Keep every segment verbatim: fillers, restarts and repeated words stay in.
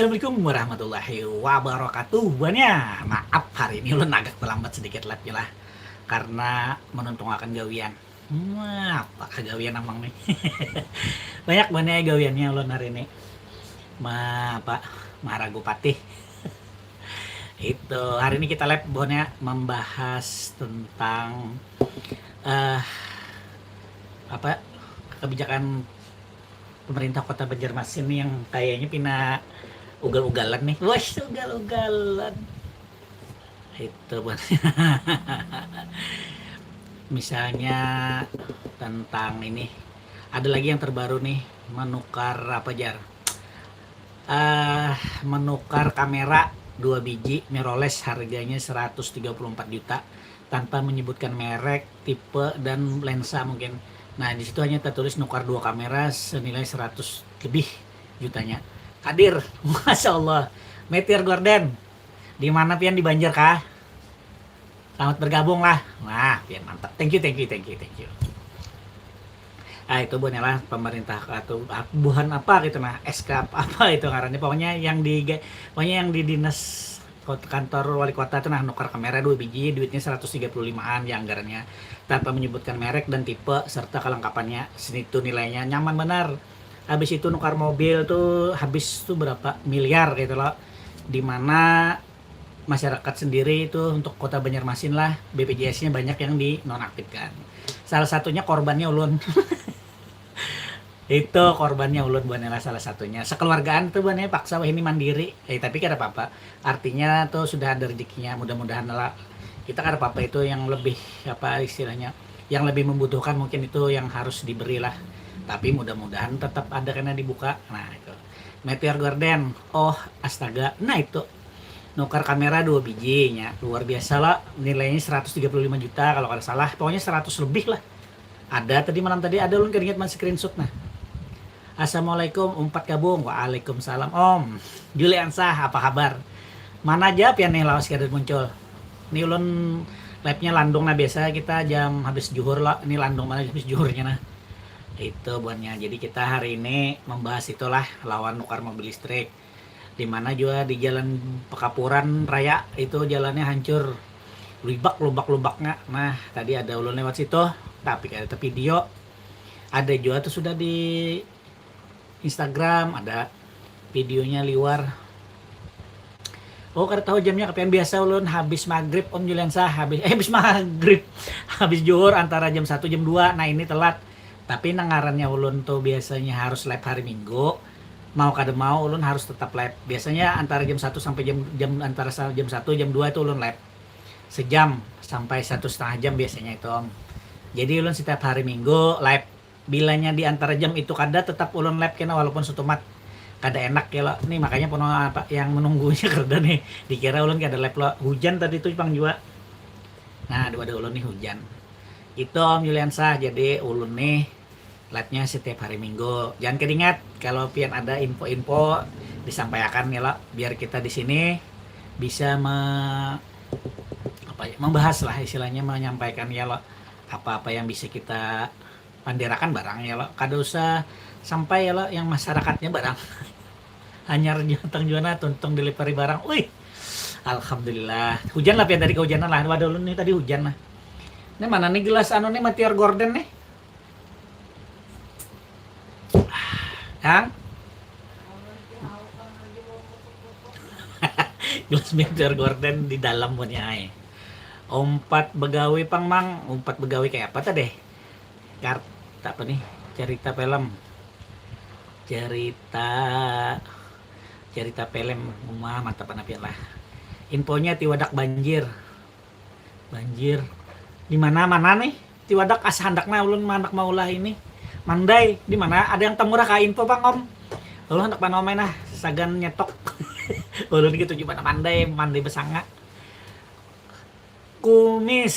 Assalamualaikum warahmatullahi wabarakatuh. Buhannya, maaf hari ini ulun agak terlambat sedikit live-nya lah. Karena menuntungakan gawian. Wah, apa kagawian amang nih? Banyak buhannya gawiannya ulun hari ini. Ma, apa? Maragu patih. Itu, hari ini kita live buhannya membahas tentang eh apa kebijakan pemerintah Kota Banjarmasin nih yang kayaknya pina ugal-ugalan nih. Wah, ugal-ugalan. Itu buat misalnya tentang ini. Ada lagi yang terbaru nih, menukar apa jar? Eh, menukar kamera dua biji mirrorless harganya seratus tiga puluh empat juta tanpa menyebutkan merek, tipe, dan lensa mungkin. Nah, di situ hanya tertulis nukar dua kamera senilai seratus lebih jutanya. Hadir, masya Allah, Meteor Garden. Di mana pian, di Banjar kah? Selamat bergabung lah. Nah, pian mantap. Thank you, thank you, thank you, thank you. Ah, itu buhannya lah pemerintah atau buhan apa gitu nah, S K apa itu ngarannya. Pokoknya yang di pokoknya yang di dinas kantor wali kota tuh nah nukar kamera dua biji, duitnya seratus tiga puluh limaan ya anggarannya, tanpa menyebutkan merek dan tipe serta kelengkapannya. Sini tuh nilainya nyaman benar. Habis itu nukar mobil tuh habis tuh berapa miliar gitu loh. Dimana masyarakat sendiri itu untuk kota Banjarmasin lah, B P J S-nya banyak yang dinonaktifkan. Salah satunya korbannya ulun. Itu korbannya ulun buhannya lah salah satunya. Sekeluargaan tuh buhannya paksa wah ini mandiri. Eh, tapi kada apa-apa. Artinya tuh sudah ada rezekinya, mudah-mudahan lah. Kita kada apa-apa itu yang lebih apa istilahnya, yang lebih membutuhkan mungkin itu yang harus diberi lah. Tapi mudah-mudahan tetap ada karena dibuka. Nah, itu. Meteor Garden. Oh, astaga. Nah, itu. Nukar kamera dua bijinya. Luar biasa lah. Nilainya seratus tiga puluh lima juta kalau kada salah. Pokoknya seratus lebih lah. Ada tadi malam tadi ada ulun kada ingat man screenshot nah. Assalamualaikum, umpat gabung. Waalaikumsalam Om. Juliansah, apa kabar? Mana aja pian nih lawas kada muncul. Ini ulun live-nya landung nah, biasa kita jam habis juhur lah. Ini landung mana habis juhurnya nah. Itu buhannya. Jadi kita hari ini membahas itulah lawan nukar mobil listrik. Di mana jua di jalan Pekapuran Raya itu jalannya hancur. Lubak, lubak, lubaknya. Nah, tadi ada ulun lewat situ, tapi kada ada video. Ada jua tuh sudah di Instagram, ada videonya liwar. Oh, kada tahu jamnya kapian, biasa ulun habis maghrib Om Juliansa habis eh habis maghrib habis juhur antara jam satu jam dua. Nah, ini telat. Tapi nang ngarannya ulun tuh biasanya harus live hari Minggu. Mau kada mau ulun harus tetap live. Biasanya antara jam satu sampai jam jam antara sa- jam satu jam dua itu ulun live. Sejam sampai satu setengah jam biasanya itu Om. Jadi ulun setiap hari Minggu live. Bilanya di antara jam itu kada tetap ulun live kena walaupun setumat. Kada enak ya lo. Nih makanya penuh apa yang menunggunya kerja nih. Dikira ulun kada live lo. Hujan tadi tuh pang jua. Nah, dua ada ulun nih hujan. Itu Om Yuliansa, jadi ulun nih live-nya setiap hari Minggu. Jangan kedingat, kalau pian ada info-info disampaikan ya lo, biar kita di sini bisa me, apa ya, membahas lah istilahnya, menyampaikan ya lo apa-apa yang bisa kita pandirakan barang ya lo, kada usah sampai ya lo yang masyarakatnya barang hanyar datang jua nah tuntung delivery barang. Wih, alhamdulillah, hujan lah pian tadi kehujanan lah. Waduh ulun nih tadi hujan lah. Ini mana nih gelas anu nih Meteor Garden nih? Yang gelas Meteor Garden di dalam punya ai. Umpat begawi pang mang, umpat begawi kayak apa tadi? Kart apa nih? Cerita film. Cerita cerita film rumah mata panapian lah. Infonya tiwadak banjir. Banjir. Di mana mana nih? Tiwadak asa handak nah ulun handak maulah ini. Mandai, di mana ada yang temurah ka info pang Om. Ulun handak manomai nah sagan nyetok. Ulun gitu juga mandai, mandai besanga. Kumis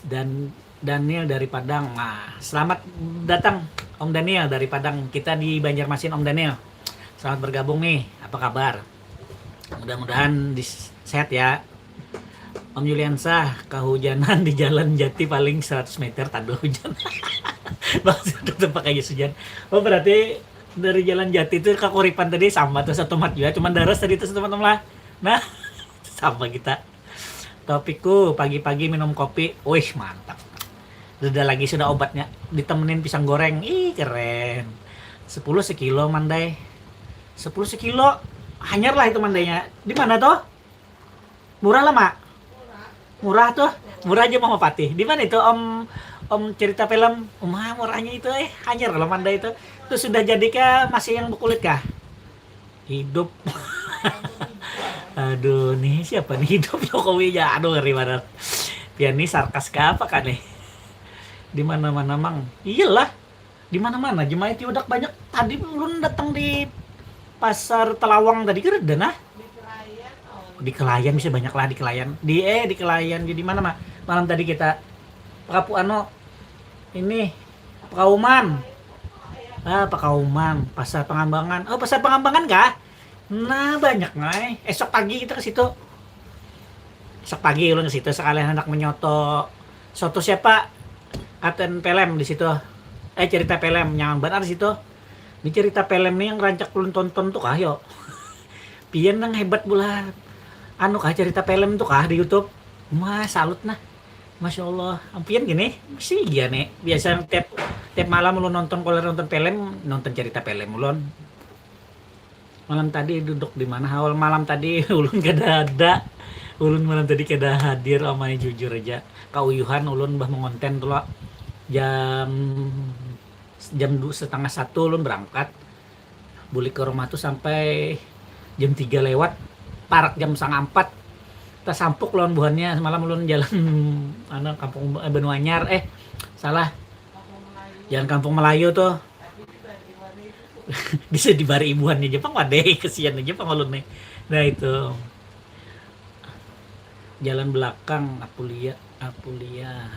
dan Daniel dari Padang. Nah, selamat datang Om Daniel dari Padang. Kita di Banjarmasin Om Daniel. Selamat bergabung nih. Apa kabar? Mudah-mudahan di sehat ya. Om Yuliansa, kehujanan di Jalan Jati paling seratus meter tanda hujan. Bang, tetap pakai jas hujan. Oh, berarti Dari Jalan Jati tuh ke Kuripan tadi sama tuh satu mat juga, cuman daras tadi tuh satu mat lah. Nah, sama kita. Topikku pagi-pagi minum kopi, wih mantap. Sudah lagi sudah obatnya, ditemenin pisang goreng, ih keren. Sepuluh sekilo mandai, sepuluh sekilo, hanyar lah itu mandainya. Di mana tuh? Murah lah mak. Murah tuh, murah aja mau patih. Di mana itu om, om cerita film? Umah murahnya itu eh hanyar loh mandai itu. Itu sudah jadi kah masih yang berkulit kah? Hidup. Aduh nih siapa nih hidup Jokowi ya, aduh ngeri banget. Pian nih sarkas ke apa kan nih? Di mana mana mang, iyalah. Di mana mana jemaah itu udah banyak. Tadi ulun datang di pasar Telawang tadi kan ada nah. Di Kelayan bisa banyak lah di Kelayan, di eh di Kelayan jadi mana mah? Malam tadi kita Pekapu anu ini Pekauman. Ah, Pekauman, Pasar Pengambangan. Oh, Pasar Pengambangan kah? Nah, banyak ngai. Esok pagi kita ke situ. Esok pagi ulun ke situ sekalian hendak menyoto. Soto siapa? Kapten Pelem di situ. Eh, cerita Pelem nyaman benar di situ. Ini cerita Pelem nih yang rancak ulun tonton tuh kah yo. Pian nang hebat bola anu kah cerita Pelem tuh kah di YouTube. Wah, salut nah. Masya Allah, ampian gini, sih iya nih. Biasa tiap tiap malam lu nonton kalau nonton film, nonton cerita film ulun. Malam tadi duduk di mana? Awal malam tadi ulun kada ada. Ulun malam tadi kada hadir amai jujur aja. Kauyuhan ulun bah mengonten tuh lo. Jam jam du, setengah satu ulun berangkat. Bulik ke rumah tuh sampai jam tiga lewat. Parak jam setengah empat. Tasampuk lawan buhannya semalam ulun jalan anu kampung eh, Banua Anyar eh salah. Jalan Kampung Melayu tuh. Bisa dibari ibuannya aja pang wadai kesian aja pang ulun nih. Nah itu jalan belakang Apulia Apulia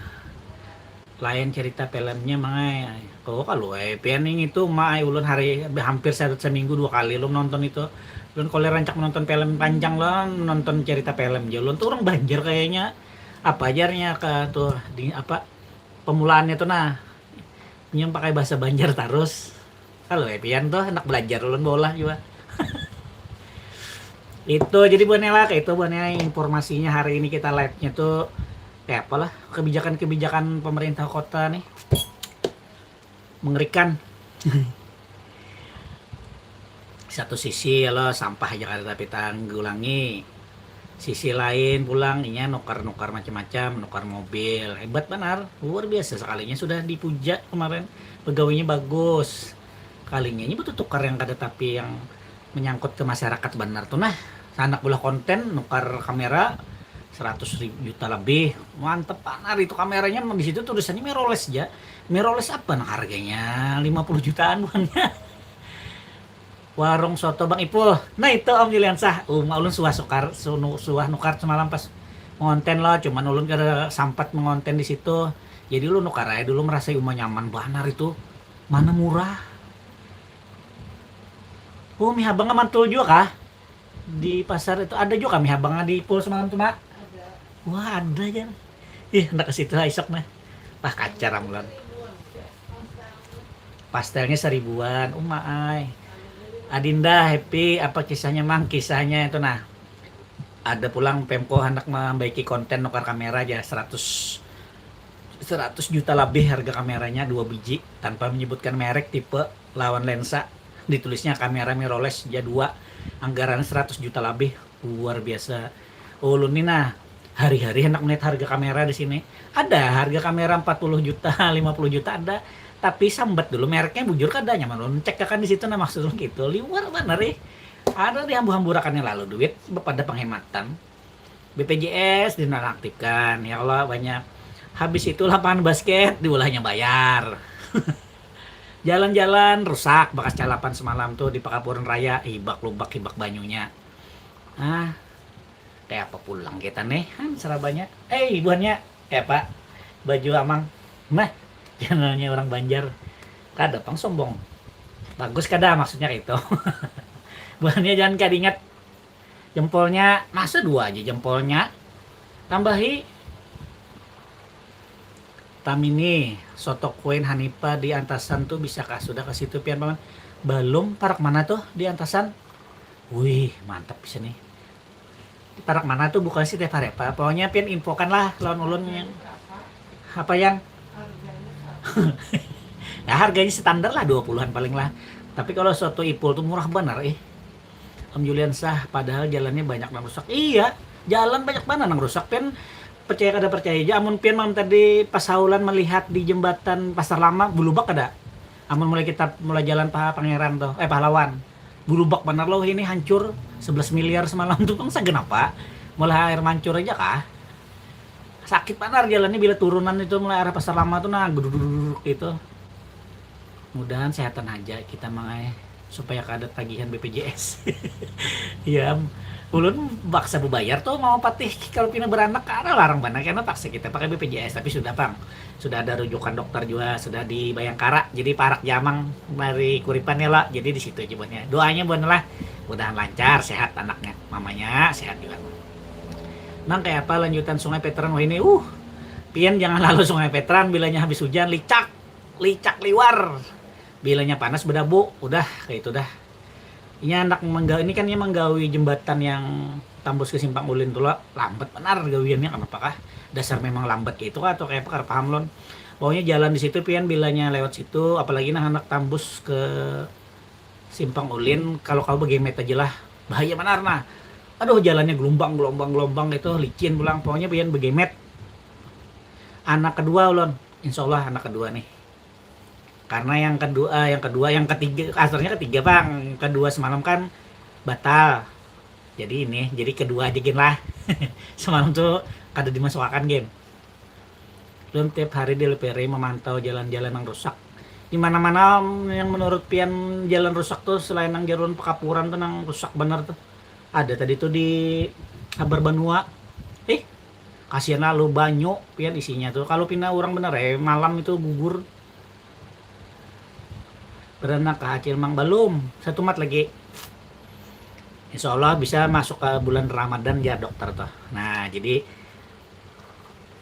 lain cerita filmnya mangai kau kalau eh pian nih itu mai ulun hari hampir satu seminggu dua kali ulun nonton itu ulun kalau rancak menonton film panjang lah menonton cerita film aja ulun tuh orang Banjar kayaknya apa ajarnya ke tuh di apa pemulaannya tuh nah yang pakai bahasa Banjar terus. Halo eh pian tuh anak belajar ulun bola juga. Itu jadi buahnya lah kayak itu buahnya informasinya hari ini kita live-nya tuh kayak apalah kebijakan-kebijakan pemerintah kota nih mengerikan. Satu sisi ya lo sampah aja kada tapi tanggulangi sisi lain pulang inya nukar-nukar macam-macam nukar mobil hebat benar luar biasa sekalinya sudah dipuja kemarin pegawainya bagus kalinya ini betul tukar yang kada tapi yang menyangkut ke masyarakat benar tuh nah sanak bola konten nukar kamera seratus ribu juta lebih mantep panar itu kameranya di situ tulisannya mirrorless aja mirrorless apa nah harganya lima puluh jutaan bukannya warung soto Bang Ipul nah itu Om Juliansah uma ulun suah sukar suah nukar semalam pas ngonten loh cuman ulun kada sempat mengonten di situ jadi ulun nukar aja dulu merasa uma nyaman banar itu mana murah oh mie habang mantul juga kah di pasar itu ada juga kami habang di Ipul semalam tuh mak wah ada aja ih hendak ke situ lah isok nah wah kacar ambulan pastelnya seribuan uma ai Adinda happy apa kisahnya mang kisahnya itu nah ada pulang Pemko hendak membaiki konten nukar kamera aja seratus seratus juta lebih harga kameranya dua biji tanpa menyebutkan merek tipe lawan lensa ditulisnya kamera mirrorless ya dua anggaran seratus juta lebih luar biasa ulun nih nah hari-hari hendak melihat harga kamera di sini ada harga kamera empat puluh juta lima puluh juta ada tapi sambat dulu mereknya bujur kada nyaman ulun cek akan di situ nah maksud ulun gitu liwar bener ih ada di hambu-hamburakannya lalu duit pada penghematan B P J S dinonaktifkan ya Allah banyak habis itu lapangan basket diulahnya bayar jalan-jalan rusak bakas calapan semalam tuh di Pakapuran Raya hibak lubak hibak banyunya ah kayak apa pulang kita nih han serabanya eh ibuannya kayak apa baju amang mah channelnya orang Banjar kada pang sombong bagus kada maksudnya itu buahnya jangan kada ingat jempolnya masa dua aja jempolnya tambahi Tamini, soto kuen Hanipa di Antasan tu bisakah sudah ka situ pian paman? Balum, parak mana tuh di Antasan? Wih, mantap bisa nih. Parak mana tuh buka sih tiap hari apa? Pokoknya pian infokan lah lawan ulun yang apa yang nah harganya standar lah dua puluhan paling lah. Tapi kalau soto Ipul tuh murah benar ih. Om Julian sah, padahal jalannya banyak nang rusak. Iya, jalan banyak mana nang rusak pian percaya kada percaya aja amun pian malam tadi pas saulan melihat di jembatan Pasar Lama bulubak kada amun mulai kita mulai jalan pa Pangeran tuh eh pahlawan bulubak banar loh ini hancur sebelas miliar semalam tuh bang sagan apa mulai air mancur aja kah sakit banar jalannya bila turunan itu mulai arah Pasar Lama tuh nah geduduk gitu. Mudahan sehatan haja kita mangai supaya kada tagihan B P J S. Ya, ulun baksa bebayar tuh mau patih kalau pina beranak kada larang banar karena paksa kita pakai B P J S tapi sudah pang sudah ada rujukan dokter juga sudah di Bayangkara jadi parak jamang dari kuripan ya lah jadi di situ aja buatnya doanya buat lah mudahan lancar sehat anaknya mamanya sehat juga nang kayak apa lanjutan Sungai Petran wah ini uh pian jangan lalu Sungai Petran bilanya habis hujan licak licak liwar bilanya panas bedabu udah kayak itu dah ini anak menggawi ini kan dia menggawi jembatan yang tambus ke simpang ulin tuh lah lambat benar gawiannya kenapa kah dasar memang lambat kayak itu kah atau kayak apa kada paham lon pokoknya jalan di situ pian bilanya lewat situ apalagi nah anak tambus ke simpang ulin kalau kau begemet aja lah bahaya benar nah aduh jalannya gelombang gelombang gelombang itu licin pulang pokoknya pian begemet anak kedua ulon insya Allah anak kedua nih karena yang kedua yang kedua yang ketiga asalnya ketiga bang kedua semalam kan batal jadi ini jadi kedua aja gin lah semalam tuh kada dimasukakan gin belum tiap hari di L P R I memantau jalan-jalan yang rusak di mana-mana yang menurut pian jalan rusak tuh selain yang jalan pekapuran tuh yang rusak bener tuh ada tadi tuh di Habar Banua eh kasihan lalu banyu pian isinya tuh kalau pina orang bener eh malam itu gugur Beranak kah acil mang balum satu mat lagi insya Allah bisa masuk ke bulan Ramadan ya dokter tuh nah jadi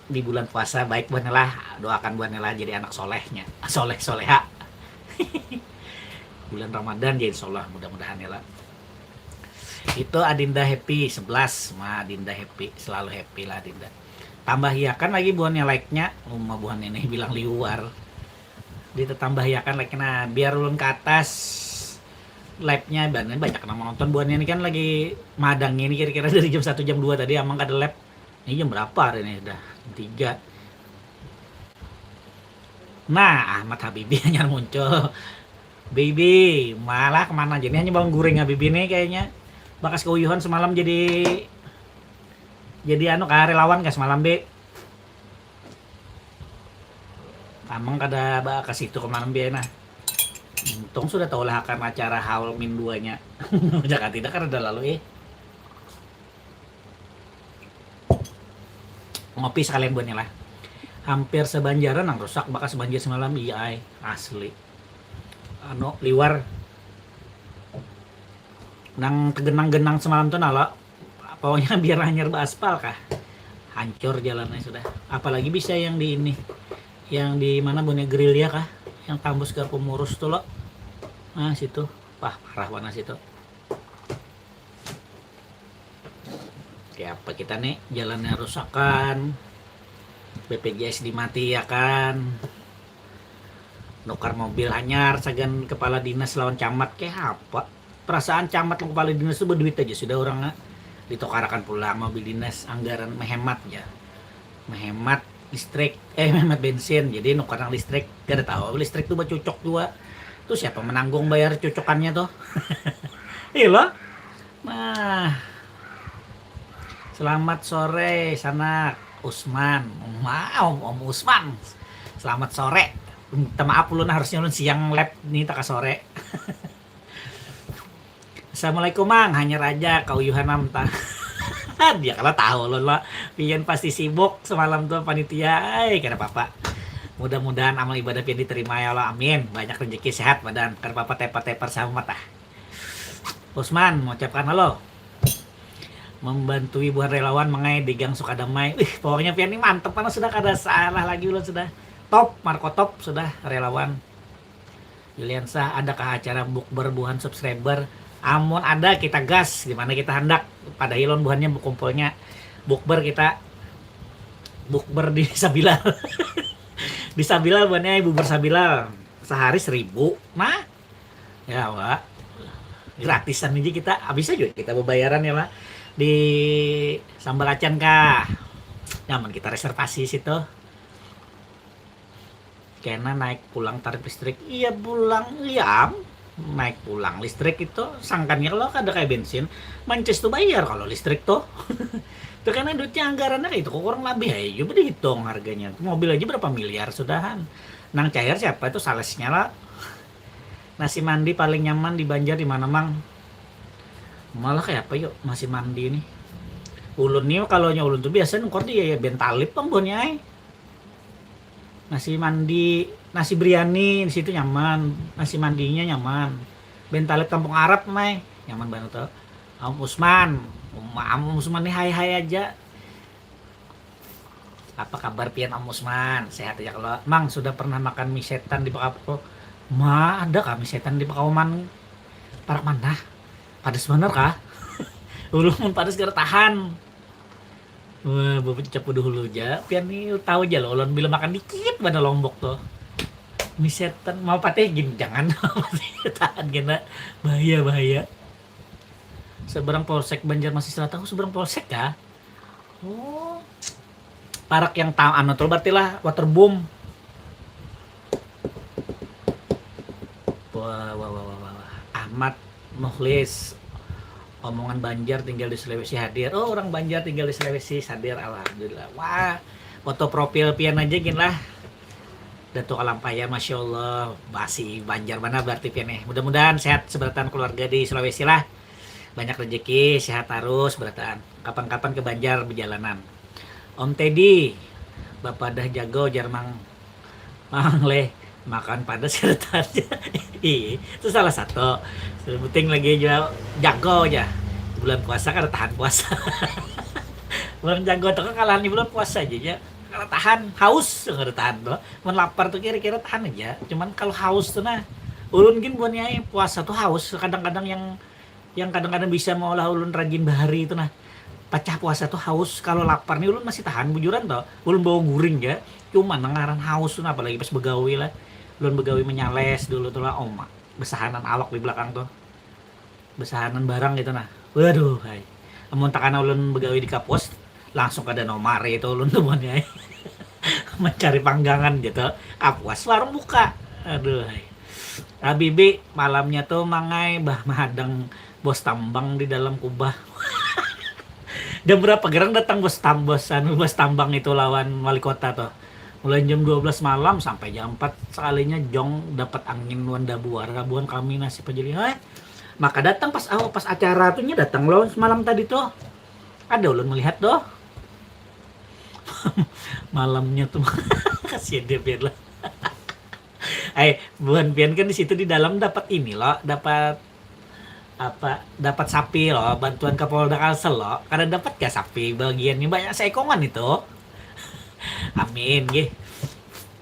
di bulan puasa baik buahnya lah doakan buahnya lah jadi anak solehnya soleh soleha bulan Ramadan ya insya Allah mudah-mudahan ya lah itu Adinda Happy sebelas ma Adinda Happy selalu happy lah Adinda tambah hiakan lagi buahnya like nya uma buahnya nih bilang liwar Ditatambah ya kan like nah biar ulun ke atas live-nya banyak nama nonton buahnya ini kan lagi madang ini kira-kira dari jam satu jam dua tadi amang kada live ini jam berapa hari ini udah jam tiga nah Ahmad Habibi hanya muncul Bibi malah kemana aja ini hanya bawang goreng Habibi nih kayaknya bakas keuyuhan semalam jadi jadi anu kah relawan kah semalam be Amang kada ba ka situ kemarin biar nah. Untung sudah tahu lah akan acara haul min duanya. Jangan tidak kada lalu eh. Ngopi sekalian buatnya lah. Hampir sebanjaran nang rusak bakas banjir semalam iya ay asli. Anu liwar nang kegenang-genang semalam tuh nala Pokoknya biar hanyar baaspal kah. Hancur jalannya sudah. Apalagi bisa yang di ini. Yang di mana punya gerilya kah? Yang tambus ke pemurus tuh lo. Nah situ. Wah parah warna situ. Kayak apa kita nih jalannya rusakan. B P J S dimati ya kan. Nukar mobil hanyar sagan kepala dinas lawan camat kayak apa? Perasaan camat lawan kepala dinas tu beduit aja sudah urang ditukarakan pulang mobil dinas anggaran mehemat ja mehemat listrik eh mehemat bensin jadi nukar nang listrik kada tahu listrik tu bacucuk jua tu siapa menanggung bayar cucukannya tu iyo lo nah selamat sore sanak Usman ma om om Usman selamat sore minta maaf ulun harusnya ulun siang live ni taka sore Assalamualaikum mang, hanyar aja kauyuhan am ta. Dia kalau tahu lo lo, pian pasti sibuk semalam tuh panitia, ay kada apa-apa. Mudah-mudahan amal ibadah pian diterima ya Allah, amin. Banyak rezeki sehat badan, kada apa-apa tepar-tepar sama mata. Usman, mengucapkan halo. Membantui buhan relawan mengai di gang Sukadamai. Wih, pokoknya pian ini mantep karena sudah kada salah lagi ulun sudah. Top, Markotop sudah relawan. Juliansah, adakah acara bukber buhan subscriber? Amun ada, kita gas, di mana kita handak. Padahi lawan buhannya bekumpulnya. Bukber kita, bukber di Sabilal. Di Sabilal buhannya bubur Sabilal. Sehari seribu. Nah, ya, Wak. Gratisan aja kita, habis aja kita babayaran ya, Wak. Di Sambal Acan kah? Nyaman kita reservasi situ. Kena naik pulang tarif listrik. Iya pulang, iya am. Naik pulang listrik itu, sangkannya kalau kada kayak bensin, mancis tuh bayar kalau listrik tuh. Itu karena duitnya anggarannya kayak itu, kurang lebih aja coba dihitung harganya. Mobil aja berapa miliar sudahan. Nang cair siapa itu salesnya lah. Nasi mandi paling nyaman di Banjar di mana, Mang? Malah kayak apa yuk nasi mandi nih? Ulun nih, kalau nya ulun tuh biasa nukar di ya, ya Bentalip, Bang, buhannya ai. Nasi mandi, nasi biryani di situ nyaman, nasi mandinya nyaman. Bentalip Kampung Arab, mai, nyaman banget tuh. Om Usman, Om, Om Usman nih hai-hai aja. Apa kabar pian, Om Usman? Sehat aja kalau, Mang, sudah pernah makan mie setan di Pekapol? Ma, ada kah mie setan di Pekauman? Parak mana? Padas bener kah? Ulun mun padas kada tahan. Wah, bapak capu dahulu aja. Pian ni tahu aja loh, ulun bila makan dikit banar lombok tuh. Mie setan, mau patih gini, jangan. Tahan kena, bahaya, bahaya. Seberang polsek Banjarmasin Selatan, oh, seberang polsek kah? Oh. Parak yang ta-, anu tuh berarti lah, waterboom. Wah, wah, wah, wah, wah, wah. Ahmad Mukhlis, omongan Banjar tinggal di Sulawesi hadir. Oh, orang Banjar tinggal di Sulawesi hadir, alhamdulillah. Wah, foto profil pian aja gin lah. Datu Kalampaya, masya Allah, basi Banjar mana berarti pian nih. Mudah-mudahan sehat seberataan keluarga di Sulawesi lah. Banyak rezeki, sehat terus berataan. Kapan-kapan ke Banjar berjalanan. Om Teddy, bapadah jago jar Mang, Mang leh, makan padas kada tahan. Iya, itu salah satu. Penting lagi jual jago aja. Bulan puasa kada tahan puasa. Bulan jago tuh kalahan di bulan puasa aja ya. Kada tahan, haus kada tahan tuh. Mun lapar tuh kira-kira tahan aja. Cuman kalau haus tuh nah, ulun gin buannya puasa tuh haus. Kadang-kadang yang yang kadang-kadang bisa maulah ulun rajin bahari itu nah. Pacah puasa tuh haus, kalau lapar nih ulun masih tahan bujuran toh. Ulun bawa guring ya. Cuman nang ngaran haus tuh nah, apalagi pas begawi lah. Ulun begawi menyales dulu tuh lah, oma. Besahanan awak di belakang tuh. Besahanan barang gitu nah. Waduh, hai. Amun takana ulun begawi di kapus, langsung ke Danau Mare itu ulun tuh buannya. Mencari panggangan gitu. Kapuas warung buka. Aduh, hai. Habibi, malamnya tuh mangai bah mahadang bos tambang di dalam kubah. Jam berapa gerang datang bos tam-, bos, anu, bos tambang itu lawan wali kota tuh? Mulai jam dua belas malam sampai jam empat, sekalinya jong dapat angin wan dabuar, kabuan kami nasib aja lihai. Maka datang pas awal, pas acara tuh nya datang loh semalam tadi tuh. Ada ulun melihat doh. Malamnya tuh kasihan dia biar lah. Eh, buhan pian kan di situ di dalam dapat ini loh, dapat apa, dapat sapi loh, bantuan Kapolda Kalsel loh. Kada dapat ya sapi bagiannya, banyak seekongan itu. Amin gih.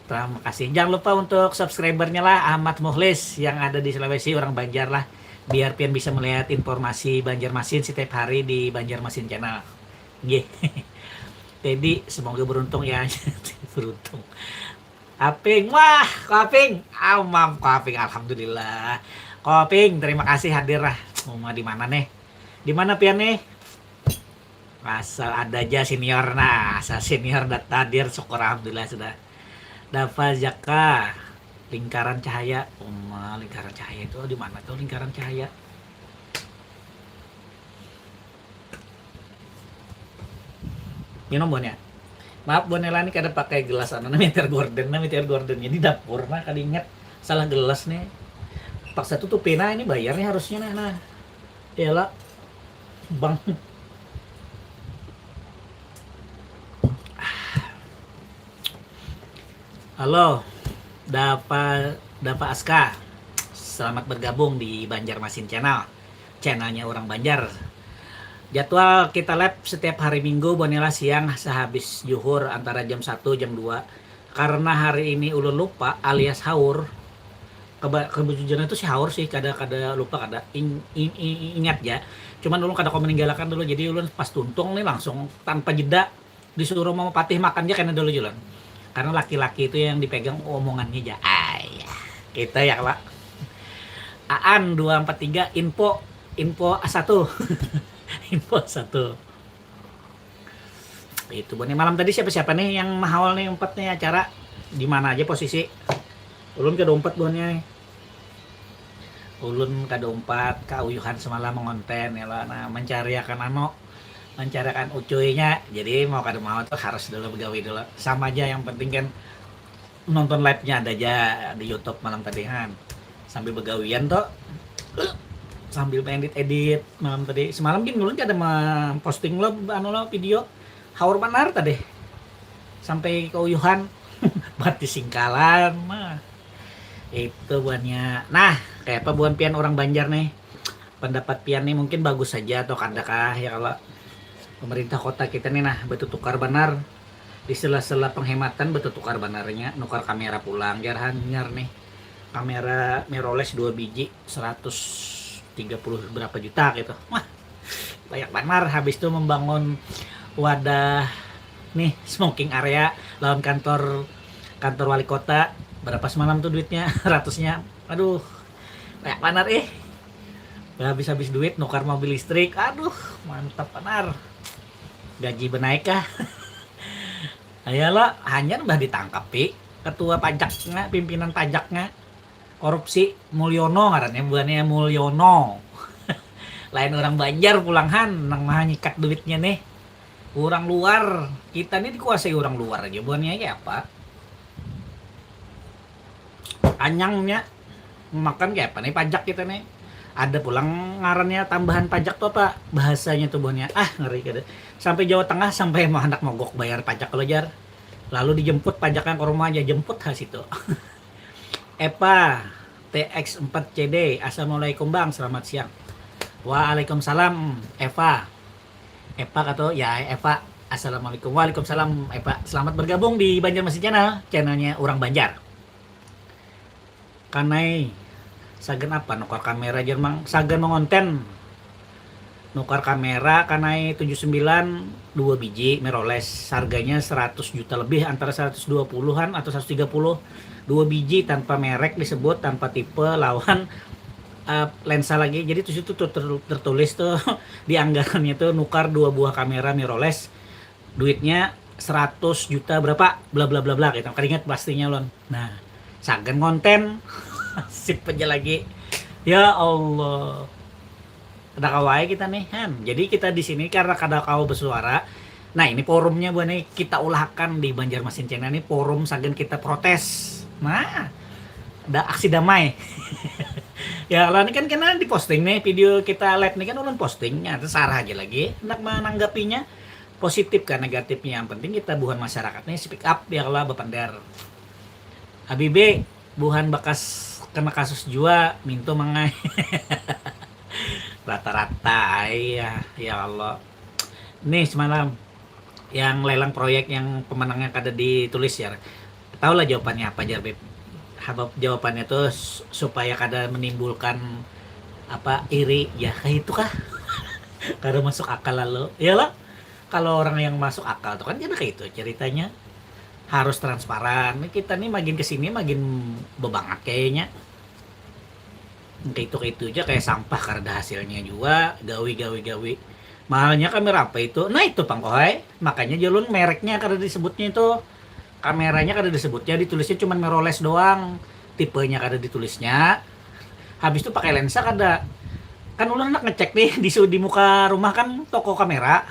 Terima kasih. Jangan lupa untuk subscribernya lah, Ahmad Mukhlis yang ada di Sulawesi, orang Banjar lah. Biar pian bisa melihat informasi Banjarmasin setiap hari di Banjarmasin Channel. Gih. Jadi semoga beruntung ya. Beruntung. Aping, wah, Ko Aping, amam Ko Aping, alhamdulillah. Ko Aping, terima kasih hadir lah. Uma di mana nih? Di mana pian nih? Asal ada aja senior, nah, asal senior dat-, hadir, syukur alhamdulillah sudah. Dava Zaka, Lingkaran Cahaya, uma Lingkaran Cahaya itu di mana tuh Lingkaran Cahaya? Minum buannya. Maaf buannya lah, ini kada pakai gelas anu, nah, Meteor Garden, nah, Meteor Garden ini dapur, nah, kada ingat salah gelas nih. Paksa tutupi, nah, ini bayar nih harusnya, nah, nah. Iyalah, bang. Halo, Dapa, Dapa Aska. Selamat bergabung di Banjarmasin Channel. Channelnya orang Banjar. Jadwal kita live setiap hari Minggu, buannya lah siang sehabis juhur antara jam satu, jam dua. Karena hari ini ulun lupa alias haur. Keba kebujujuran itu si haur sih, kada kada lupa, kada ing, ing, ing, ingat ya. Cuman ulun kada kau meninggalakan dulu, jadi ulun pas tuntung nih langsung tanpa jeda disuruh mau patih makan aja kena dulu julan. Karena laki-laki itu yang dipegang omongannya aja. Ayah, kita ya kala. Aan dua empat tiga info info satu. Info satu. Itu buhannya malam tadi siapa-siapa nih yang mahal nih empat nih acara, di mana aja posisi? Ulun kada umpat buhannya. Ulun kada umpat kauyuhan semalam mengonten ya lah. Nah, mencari akan ano, mencari akan ucuynya. Jadi mau kada mau tuh harus dulu begawi dulu. Sama aja, yang penting kan nonton live-nya ada aja di YouTube malam tadi kan. Sambil begawian tuh, sambil edit-edit malam tadi. Semalam gin ulun kada memposting lo anu lo video. Haur banar tadi. Sampai keuyuhan. Mati singkalan mah. Itu buhannya. Nah, kayak apa buhan pian orang Banjar nih? Pendapat pian nih mungkin bagus saja atau kada kah ya kalau pemerintah kota kita nih nah betutukar banar di sela-sela penghematan betutukar banarnya nukar kamera pulang jar hanyar nih kamera mirrorless dua biji seratus tiga puluh berapa juta gitu. Wah, banyak banar habis itu membangun wadah nih smoking area lawan kantor kantor wali kota. Berapa semalam tuh duitnya? Ratusnya. Aduh, banyak banar eh. Habis-habis duit nukar mobil listrik. Aduh, mantap banar. Gaji benaik kah? Ayolah, hanyar bah ditangkapi ketua pajaknya, pimpinan pajaknya. Korupsi, Mulyono ngarannya, buhannya Mulyono. Lain orang Banjar pulang han nang maha nyikat duitnya nih. Orang luar, kita nih dikuasai orang luar aja buhannya kayak apa? Anyangnya makan kayak apa nih pajak kita nih? Ada pulang ngarannya tambahan pajak tuh apa bahasanya tuh buhannya? Ah, ngeri kada. Sampai Jawa Tengah sampai mau hendak mogok bayar pajak kalau jar. Lalu dijemput pajaknya ke rumah aja, jemput ha situ. Epa T X empat C D, Assalamualaikum Bang, selamat siang. Waalaikumsalam Eva. Epa kata ya Eva. Assalamualaikum. Waalaikumsalam Eva. Selamat bergabung di Banjarmasin Channel, channelnya orang Banjar. Kanai, sagan apa nukar kamera jer mang? Sagan mengonten. Nukar kamera kanai tujuh sembilan dua biji mirrorless, harganya seratus juta lebih, antara seratus dua puluhan atau seratus tiga puluh. Dua biji tanpa merek disebut, tanpa tipe, lawan uh, lensa lagi. Jadi tuh situ tuh ter- tertulis tuh di anggarannya tuh nukar dua buah kamera mirrorless, duitnya seratus juta berapa, bla bla bla bla gitu. Keringat pastinya lon. Nah, sagan konten sip aja lagi. Ya Allah. Ada kawai kita nih, kan. Jadi kita di sini karena kada kau bersuara. Nah, ini forumnya buat nih kita ulahkan di Banjarmasin Channel ini, forum sagan kita protes. Nah, ada aksi damai. Ya kalau ini kan kena diposting nih video kita live nih kan ulun postingnya, terserah aja lagi hendak menanggapinya positif kan negatifnya. Yang penting kita bukan masyarakat nih speak up ya kalau bepander. Habibie, buhan bakas kena kasus jua, mintu mangai. Rata-rata ai ya, ya Allah. Nih semalam yang lelang proyek yang pemenangnya kada ditulis ya. Tahu lah jawabannya apa jar Bib. Habab jawabannya tuh supaya kada menimbulkan apa iri ya kayak itu kah? Kada masuk akal lalu. Iyalah. Kalau orang yang masuk akal tuh kan jadi kayak itu ceritanya harus transparan. Kita nih makin kesini makin bebangat kayaknya. Kayak itu kayak itu aja kayak sampah karena hasilnya juga gawi gawi gawi. Mahalnya kamera apa itu? Nah itu pangkohai. Makanya jalun mereknya karena disebutnya itu kameranya kada disebutnya ditulisnya cuma mirrorless doang, tipenya kada ditulisnya. Habis itu pakai lensa kada. Kan ulun nak ngecek nih di di muka rumah kan toko kamera.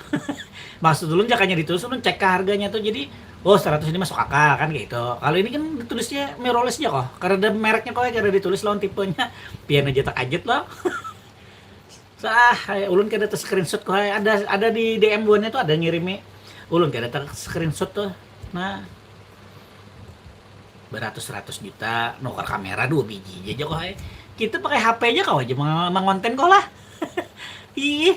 Maksud ulun jakanya ditulis ulun cek ke harganya tuh jadi oh seratus ini masuk akal kan gitu. Kalau ini kan ditulisnya mirrorless aja kok. Karena ada mereknya kok karena ditulis lawan tipenya. Pian aja tak ajet loh. Sah, ulun kada ter screenshot kok ada ada di D M buannya tuh ada ngirimi. Ulun kada ter screenshot tuh. Nah, beratus-ratus juta nukar kamera dua biji aja kok hai. Kita pakai H P aja kau aja mengonten kok lah. Ih,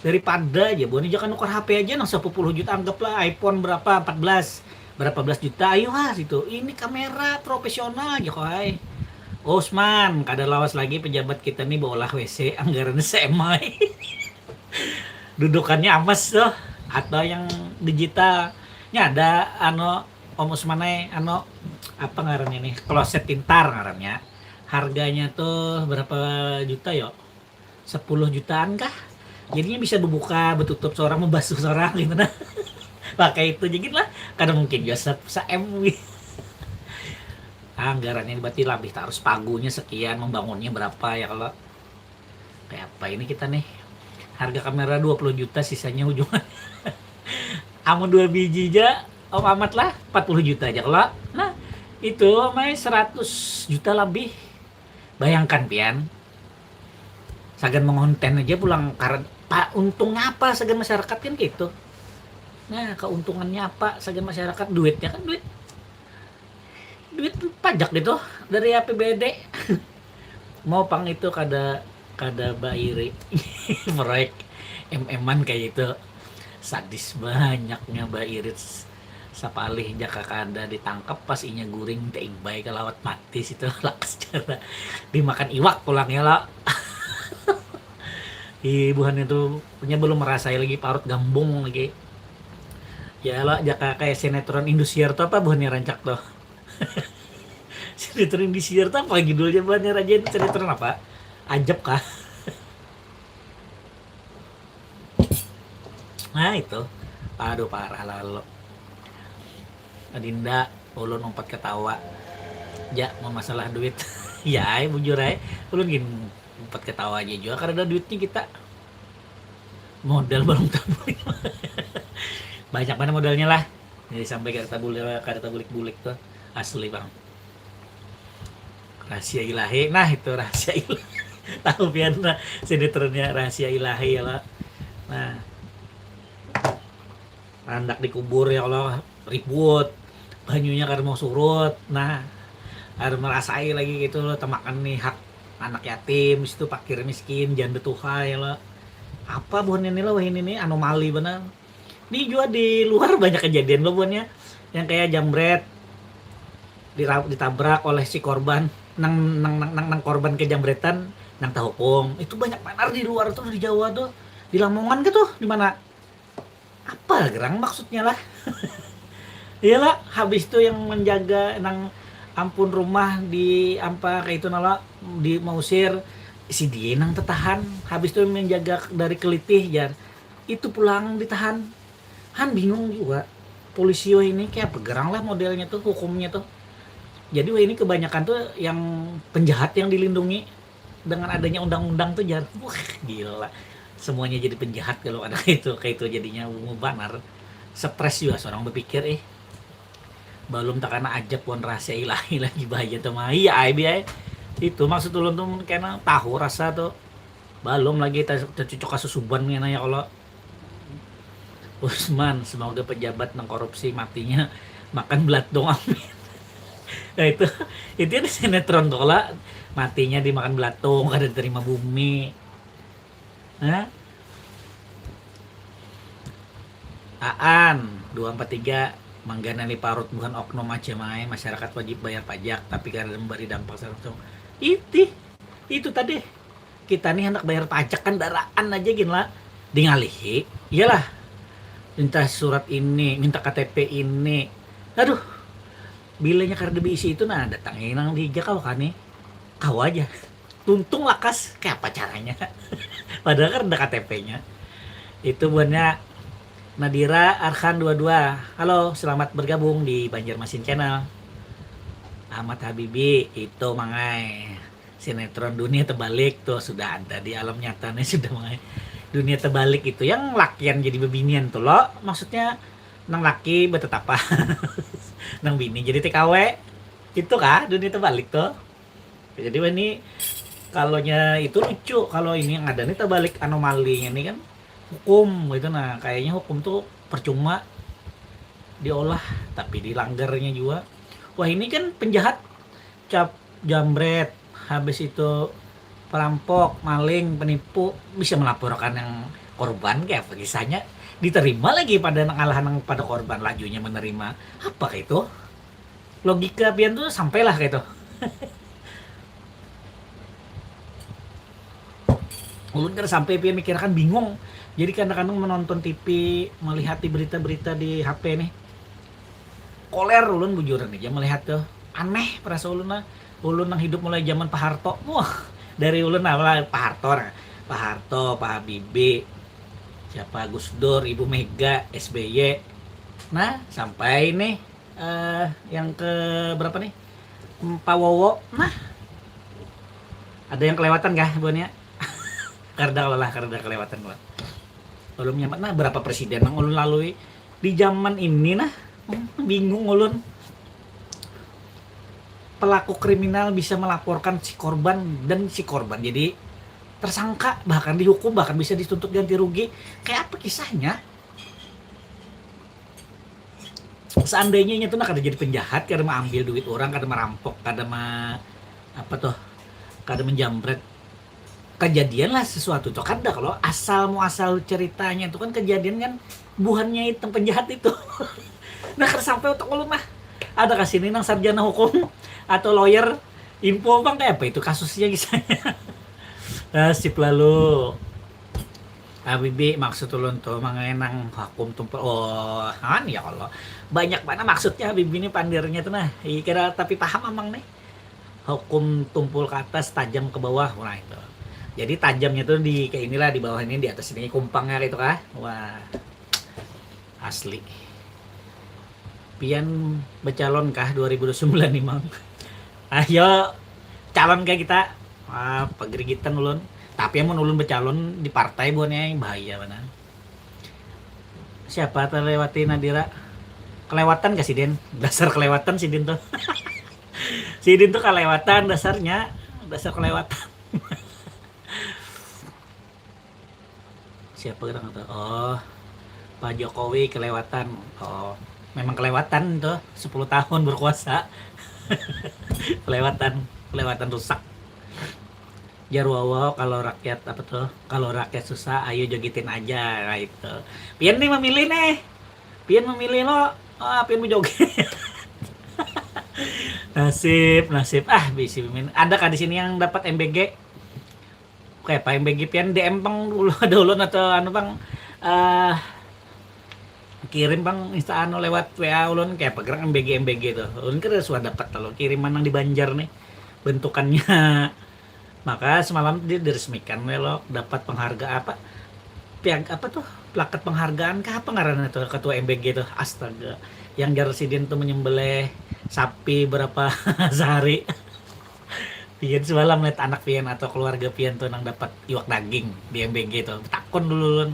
daripada aja buannya jangan nukar H P aja nang sepuluh juta anggaplah iPhone berapa empat belas. Berapa belas juta, ayo ha situ, ini kamera profesional aja koi. Usman, kada lawas lagi pejabat kita nih beolah WC, anggaran semai. Dudukannya amas tuh, atau yang digital. Ini ada anu, Om Usman ai, anu, apa ngarannya nih, kloset pintar ngarannya. Harganya tuh berapa juta yo? Sepuluh jutaan kah? Jadinya bisa berbuka, bertutup seorang, membasuh seorang gitu nah. Pakai itu jadi lah, kada mungkin juga se M. Anggarannya berarti lebih harus pagunya sekian, membangunnya berapa ya kalau kayak apa ini kita nih. Harga kamera dua puluh juta, sisanya ujungan. Amun dua biji aja, Om Amat lah empat puluh juta aja kalau. Nah, itu mai seratus juta lebih. Bayangkan pian, sagan mengonten aja pulang karena untungnya apa sagan masyarakat kan gitu. Nah, keuntungannya apa sagan masyarakat? Duitnya kan duit duit pajak gitu dari A P B D. Mau pang itu kada kada bairi proyek M M-an kayak itu. Sadis banyaknya bairit. Sapalih jaka kada ditangkap pas inya guring, teibai kalawat mati situ. Lakas cara dimakan iwak pulang ya lo. Ih, buhannya tuh punya belum merasai lagi parut gambung lagi. Ya lo, jaka kayak sinetron Indosiar tuh apa buhannya rancak tuh. Sinetron Indosiar tuh apa judulnya buhannya raja itu, sinetron apa? Ajab kah? Nah itu, aduh parah lalu. Adinda, ulun umpat ketawa. Ja, mau masalah duit. Ya, bujur aja. Ulun gini, umpat ketawa aja juga karena ada duitnya kita. Modal belum tabulik. Banyak mana modalnya lah. Jadi sampai kada tabulik, kada tabulik-bulik tuh. Asli bang. Rahasia ilahi, nah itu rahasia ilahi. Tahu pian lah sinetronnya rahasia ilahi ya lah. Nah, randak dikubur ya Allah, ribut, banyunya kada mau surut. Nah, ada merasai lagi gitu loh, temakan nih hak anak yatim, situ fakir miskin, janda tuha ya lo. Apa buhannya nih lo, wah ini nih anomali benar. Ini juga di luar banyak kejadian lo buhannya, yang kayak jambret dira- ditabrak oleh si korban, nang nang nang nang, nang korban kejambretan nang tahukum. Itu banyak banar di luar tuh, di Jawa tuh, di Lamongan gitu, di mana? Apa gerang maksudnya lah? Iyalah, habis itu yang menjaga nang ampun rumah di ampa kayak itu nala di mausir, si dia nang tetahan. Habis itu yang menjaga dari kelitih jar, itu pulang ditahan. Han bingung juga polisi wah ini kayak apa gerang lah modelnya tuh, hukumnya tuh. Jadi wah ini kebanyakan tuh yang penjahat yang dilindungi dengan adanya undang-undang tuh jar. Wah, gila. Semuanya jadi penjahat kalau ada kayak itu, kayak itu jadinya ungu banar. Stres juga seorang berpikir eh. Belum takana ajab wan rahasia ilahi lagi bahaya tuh mah. Iya ai biaya. Itu maksud ulun tuh kena tahu rasa tuh. Belum lagi tercucuk kasus suban kena ya kalau Usman, semoga pejabat nang korupsi matinya makan belatung, amin. Nah itu itu ada sinetron tuh kalau matinya dimakan belatung, kada terima bumi. Nah, Aan dua empat tiga mangganali parut buhan oknum aja mai, masyarakat wajib bayar pajak tapi kada memberi dampak langsung. Itih, itu tadi. Kita nih hendak bayar pajak kan daraan aja gin lah. Dingalihi, iyalah. Minta surat ini, minta K T P ini. Aduh, bilanya karena diisi itu nah datangi nang di higa kawa kani. Kawa aja. Tuntung lakas, kayak apa caranya? Padahal kan ada K T P-nya. Itu buhannya Nadira Arhan dua dua. Halo, selamat bergabung di Banjarmasin Channel. Ahmad Habibi, itu mangai sinetron Dunia Terbalik tuh sudah ada di alam nyata nih sudah mangai. Dunia Terbalik itu yang lakian jadi bebinian tuh lo, maksudnya nang laki bertetapan nang bini jadi T K W itu kah Dunia Terbalik tuh. Jadi ini kalau nya itu lucu kalau ini yang ada nih terbalik anomalinya nih kan hukum gitu nah kayaknya hukum tuh percuma diolah tapi dilanggarnya juga. Wah ini kan penjahat cap jambret habis itu perampok maling penipu bisa melaporkan yang korban kayak apa kisahnya diterima lagi pada nang alah nang pada korban lajunya menerima. Apa itu? Logika pian tuh sampailah kayak itu. Ulun kada sampai pian mikirakan, bingung. Jadi kadang-kadang menonton T V, melihat di berita-berita di H P nih. Koler ulun bujuran aja melihat tuh. Aneh perasa ulun lah. Ulun nang hidup mulai zaman Pak Harto. Wah, dari ulun apa Pak Harto nah. Pak Harto, Pak Habibie, siapa Gus Dur, Ibu Mega, S B Y. Nah, sampai nih eh yang ke berapa nih? Pak Wowo. Nah, ada yang kelewatan kah buannya? Karena lah, karena kelewatan lah. Belum nyaman. Nah, berapa presiden yang ulun lalui di zaman ini nah? Hmm, bingung ulun. Pelaku kriminal bisa melaporkan si korban dan si korban jadi tersangka, bahkan dihukum, bahkan bisa dituntut ganti rugi. Kayak apa kisahnya? Seandainya itu nah kada jadi penjahat, kada mengambil duit orang, kada merampok, kada ma apa tuh, kada menjambret, kejadian lah sesuatu tuh kada kalau asal muasal ceritanya itu kan kejadian kan buhannya itu penjahat itu. Nah, kada sampai untuk ulun lah. Ada kasih ini nang sarjana hukum atau lawyer, info bang kayak apa itu kasusnya kisahnya. Nasib lalu. Habibi, maksud ulun tuh mangenang hukum tumpul. Oh, han ya Allah. Banyak mana maksudnya Habibi ini pandirnya tuh nah. Iya kira tapi paham amang nih. Hukum tumpul ke atas, tajam ke bawah, nah itu. Jadi tajamnya tuh di kayak inilah, di bawah ini, di atas ini kumpangnya gitu kah. Wah. Asli. Pian becalon kah dua ribu dua puluh sembilan nih, Mang? Ayo calon kayak kita. Ah, pagerigitan ulun. Tapi amun ulun becalon di partai buannya bahaya mana. Siapa terlewati Nadira? Kelewatan gak sidin? Dasar kelewatan sidin tuh. Sidin tuh kelewatan dasarnya. Dasar kelewatan. Siapa kita nggak tahu? Oh, Pak Jokowi kelewatan. Oh, memang kelewatan tuh sepuluh tahun berkuasa. Kelewatan, kelewatan rusak. Jar Wowo, kalau rakyat apa tuh? Kalau rakyat susah, ayo jogitin aja, nah, itu. Pian nih memilih nih. Pian memilih lo, ah, pian mau joget. Nasib, nasib. Ah, bisi pian. Ada kah di sini yang dapat M B G? Kayak apa M B G pian D M pang dulu ada ulun atau anu pang eh kirim pang insta anu lewat W A ulun kayak apa gerang M B G M B G tuh ulun kira sudah dapat kalau kiriman yang di Banjar nih bentukannya. Maka semalam dia diresmikan lo dapat penghargaan apa piag apa tuh plakat penghargaan kah apa ngarannya tuh ketua M B G tuh astaga yang jar sidin tuh menyembelih sapi berapa sehari. Pian semalam lihat anak pian atau keluarga pian tuh nang dapat iwak daging di M B G tuh. Takon dulu ulun.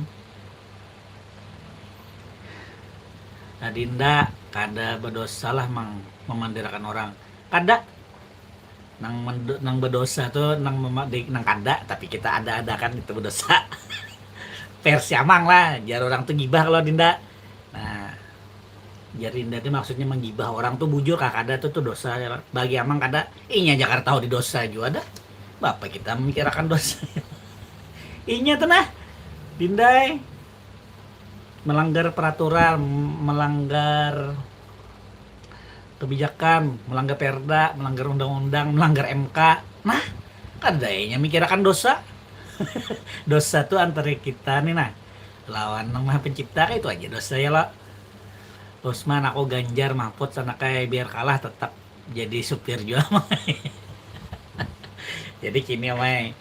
Nah, Dinda kada berdosa lah mang memandirakan orang. Kada. Nang mendo, nang berdosa tuh nang mema, di, nang kada tapi kita ada-adakan itu berdosa. Versi amang lah, jar orang tuh gibah kalau Dinda. Nah, jar Dinda tuh maksudnya menggibah orang tuh bujur kah kada tuh tuh dosa ya. Bagi amang kada, inya aja kada tahu di dosa juga dah. Bapak kita memikirkan dosa. Inya tuh nah, Dindai melanggar peraturan, melanggar kebijakan, melanggar perda, melanggar undang-undang, melanggar M K. Nah, kada inya mikirakan dosa. Dosa tuh antara kita nih nah lawan nang maha pencipta kayak itu aja dosa ya lo. Usman aku Ganjar Mahfud sana kayak biar kalah tetap jadi supir juga mai. Jadi kini mai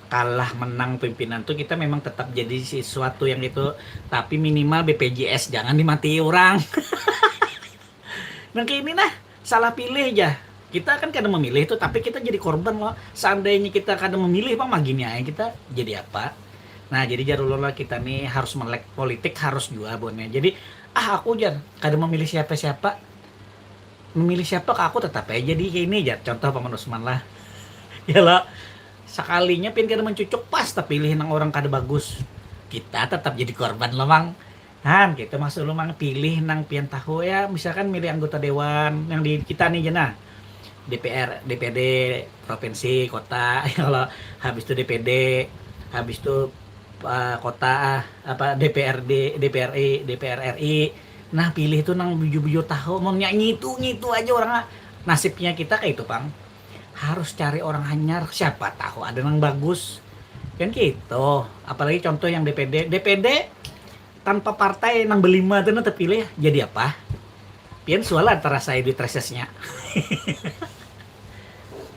kalah menang pimpinan tuh kita memang tetap jadi sesuatu yang itu tapi minimal B P J S jangan dimati orang. Nang kayak ini nah salah pilih aja kita kan kada memilih tuh tapi kita jadi korban loh seandainya kita kada memilih bang magini aja kita jadi apa. Nah jadi jarul lah kita nih harus melek politik harus juga bonnya jadi ah aku jar kada memilih siapa-siapa memilih siapa ke aku tetap aja jadi kayak ini aja contoh paman Usman lah. Ya lah sekalinya pian kada mencucuk pas terpilih nang orang kada bagus kita tetap jadi korban lemang. Han kita masuk lemang pilih nang pian tahu ya misalkan milih anggota dewan yang di kita nih jenah D P R D P D provinsi kota ya kalau habis itu D P D habis itu uh, kota, uh, apa, D P R D, D P R I, D P R R I. Nah, pilih tuh nang bujur-bujur tahu. Mau nyanyi itu, ngitu aja orang, ah. Nasibnya kita kayak itu, pang. Harus cari orang hanyar, siapa tahu ada nang bagus. Kan gitu. Apalagi contoh yang D P D. D P D tanpa partai nang belima tuh nang terpilih, jadi apa? Pian sual antara saya duit resesnya.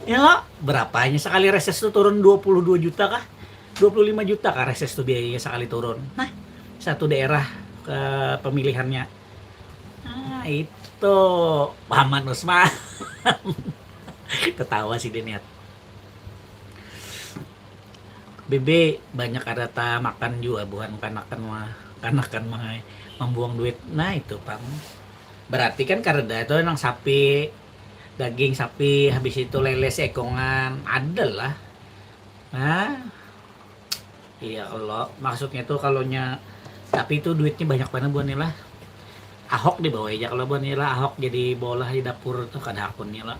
Ya, berapanya sekali reses tuh turun dua puluh dua juta kah? Dua puluh lima juta kah reses tuh biayanya sekali turun? Nah, satu daerah ke pemilihannya. Nah, itu Paman Usman. Ketawa sih dia niat. Bibi banyak ada ta makan jua buhan kanakan mah, kanakan mah membuang duit. Nah, itu pang. Berarti kan kareda itu nang sapi, daging sapi, habis itu lele seekongan, ada lah. Nah, iya, kalau maksudnya tuh, kalau nya, tapi itu duitnya banyak banget buhan lah. Ahok dibawa aja kalau buhan lah, Ahok jadi bola di dapur tuh kada akunnya lah.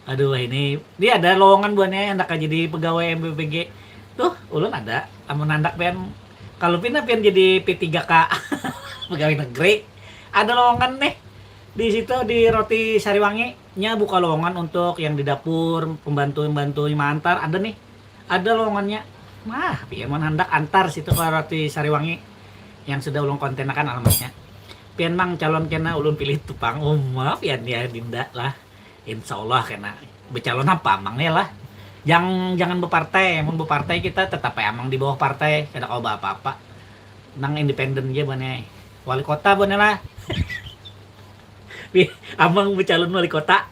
Aduh, ini dia ada lowongan buhannya, hendak jadi pegawai M B P G. Tuh, ulun ada, amun handak pian, kalau pina pian jadi P tiga K, pegawai negeri, ada lowongan nih di situ, di Roti Sariwangi. Nya buka lowongan untuk yang di dapur, pembantu-pembantu yang maantar, ada nih. Ada lowongannya. Nah, pian mun handak antar situ ke Roti Sariwangi yang sudah ulun kontenakan alamatnya. Pian mang calon kena ulun pilih tu pang. Oh, maaf ya, nih, Dinda lah. Insya Allah kena. Becalon apa amang ya lah. Jang, jangan bepartai. Mun bepartai kita tetap ya amang di bawah partai. Kada kawa apa-apa. Nang independen aja buhannya. Wali kota buhannya lah. Wih, amang becalon wali kota.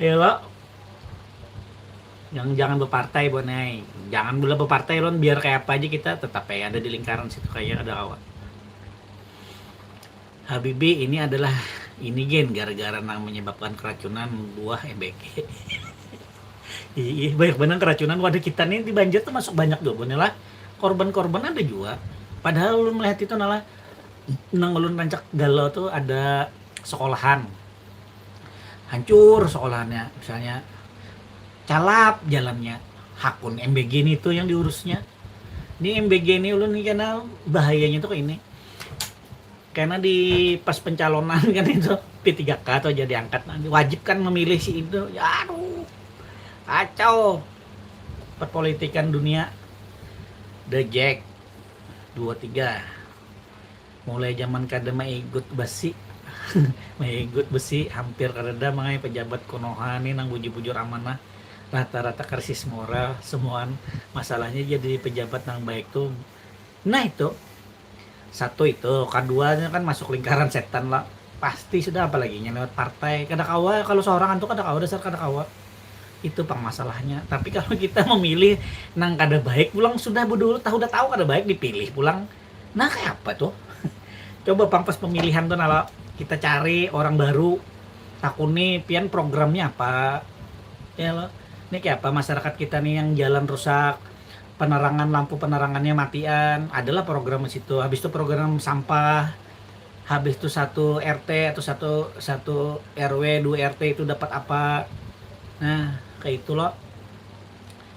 Ya lo. Yang jangan bepartai, Bonai. Jangan bela bepartai, Lon. Biar kayak apa aja kita tetap kayak ada di lingkaran situ, kayak ada kawan. Habibi, ini adalah, ini gen gara-gara nang menyebabkan keracunan buah M B G. Ih, banyak banget keracunan. Wadah, kita nih di Banjar tuh masuk banyak juga, Bonai lah. Korban-korban ada juga. Padahal ulun melihat itu, nalah, nang ulun rancak galau tuh ada sekolahan. Hancur sekolahannya, misalnya calap jalannya. Hakun M B G ini tuh yang diurusnya. Ini M B G ini ulun nih, karena bahayanya tuh kayak ini. Karena di pas pencalonan kan itu P tiga K tuh jadi angkat, nanti wajib kan memilih si itu. Ya, aduh. Kacau. Perpolitikan dunia. The Jack dua tiga. Mulai zaman kada maigut besi. Maigut besi hampir kadada mangai pejabat Konoha ni nang bujur-bujur amanah. Rata-rata krisis moral, semuaan masalahnya jadi pejabat nang baik tu. Nah, itu. Satu itu, kaduanya kan masuk lingkaran setan lah. Pasti sudah, apalagi nya lewat partai. Kada kawa, kalau seorang tu kada kawa, dasar kada kawa. Itu pang masalahnya. Tapi kalau kita memilih nang kada baik pulang, sudah bedulu tahu, dah tahu kada baik, dipilih pulang. Nah, kayak apa tuh? Coba pang pas pemilihan tuh, nala kita cari orang baru, takuni pian programnya apa, ya lo. Ini kayak apa masyarakat kita nih yang jalan rusak, penerangan, lampu penerangannya matian, adalah program di situ. Habis itu program sampah, habis itu satu R T atau satu, satu R W, dua R T itu dapat apa. Nah, kayak itu lo.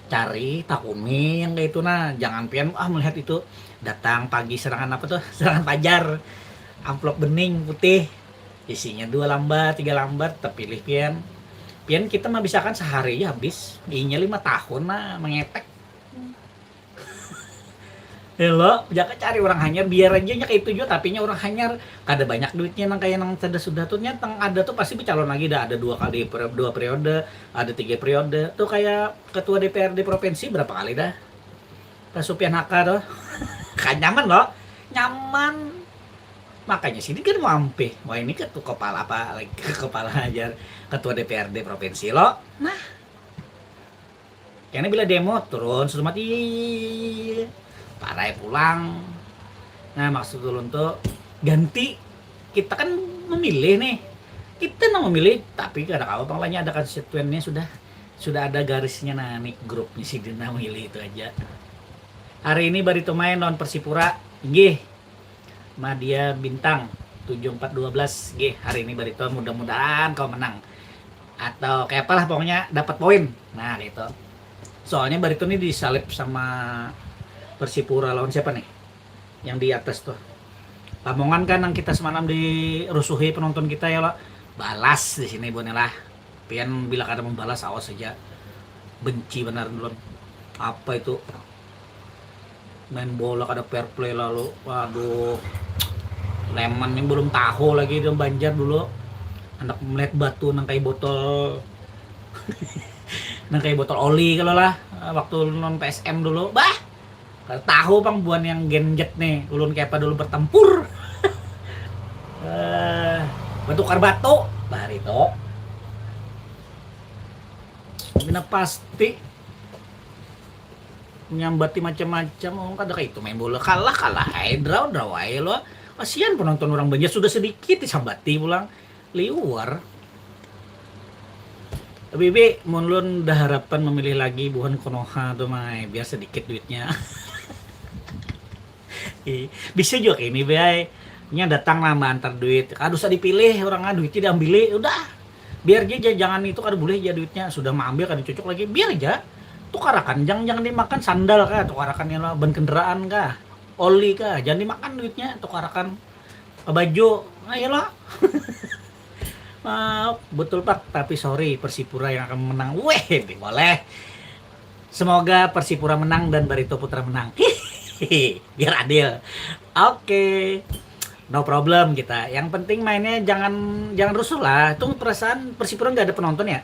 Cari, takuni yang kayak itu. Nah, jangan pian ah melihat itu datang pagi serangan apa tuh? Serangan fajar. Amplop bening putih. Isinya dua lambar, tiga lambar, terpilih pian. Pian kita mah bisa kan sehari aja habis. Inya lima tahun nah mengetek. Ya lo, jangan cari orang hanyar, biar aja nya kayak itu juga, tapi nya orang hanyar, kada banyak duitnya nang kayak nang sudah sudah tuh, nya tang ada tuh pasti bercalon lagi dah, ada dua kali per- dua periode, ada tiga periode tuh, kayak ketua D P R D provinsi berapa kali dah, Pak Supian Haka tuh. Kan nyaman lo, nyaman, makanya sini kan mau ampih, wah ini ketua kepala apa lagi, kepala aja, ketua D P R D provinsi lo, nah. Karena bila demo turun sudah mati, parai pulang. Nah, maksud ulun tuh ganti, kita kan memilih nih, kita nang memilih, tapi kada kawa pang lah nya ada konstituennya sudah, sudah ada garisnya. Nah, nih grupnya si Dina milih itu aja. Hari ini Barito main lawan Persipura, inggih. Madya Bintang tujuh empat dua belas, gih, hari ini Barito mudah-mudahan kau menang atau kayak apalah, pokoknya dapat poin. Nah, gitu. Soalnya Barito nih disalib sama Persipura lawan siapa nih? Yang di atas tuh. Lamongan kan yang kita semalam dirusuhi penonton kita ya lo. Balas di sini Bonela. Pian bila kada membalas awas saja. Benci benar dulu. Apa itu? Main bola kada fair play lalu. Waduh. Leman yang belum tahu lagi dia Banjar dulu. Anak melihat batu nang kayak botol nang kayak botol oli kalau lah waktu non P S M dulu bah. Kada tahu pang buan yang genjet nih ulun kayak apa dulu bertempur. Eh, bertukar batu bah hari itu. Bina pasti menyambati macam-macam orang kada kayak itu main bola kalah kalah aja draw draw aja lo. Kasihan penonton orang Banjar sudah sedikit disambati pulang liur. Bibi, mun lun dah harapan memilih lagi buhan Konoha tu mai biar sedikit duitnya. Ih, bisa juga kayak ini be ai. Nya datang nambah antar duit. Kada usah dipilih orang ah duitnya diambili udah. Biar aja jangan itu kada boleh aja duitnya sudah maambil kada cocok lagi biar aja. Tukarakan jangan jangan dimakan sandal kah tukarakan yang ban kendaraan kah oli kah jangan dimakan duitnya tukarakan ke baju ayolah. Maaf, betul pak, tapi sorry Persipura yang akan menang. Weh, boleh. Semoga Persipura menang dan Barito Putra menang. Biar adil. Oke. Okay. No problem kita. Yang penting mainnya jangan jangan rusuh lah. Itu perasaan Persipura nggak ada penonton ya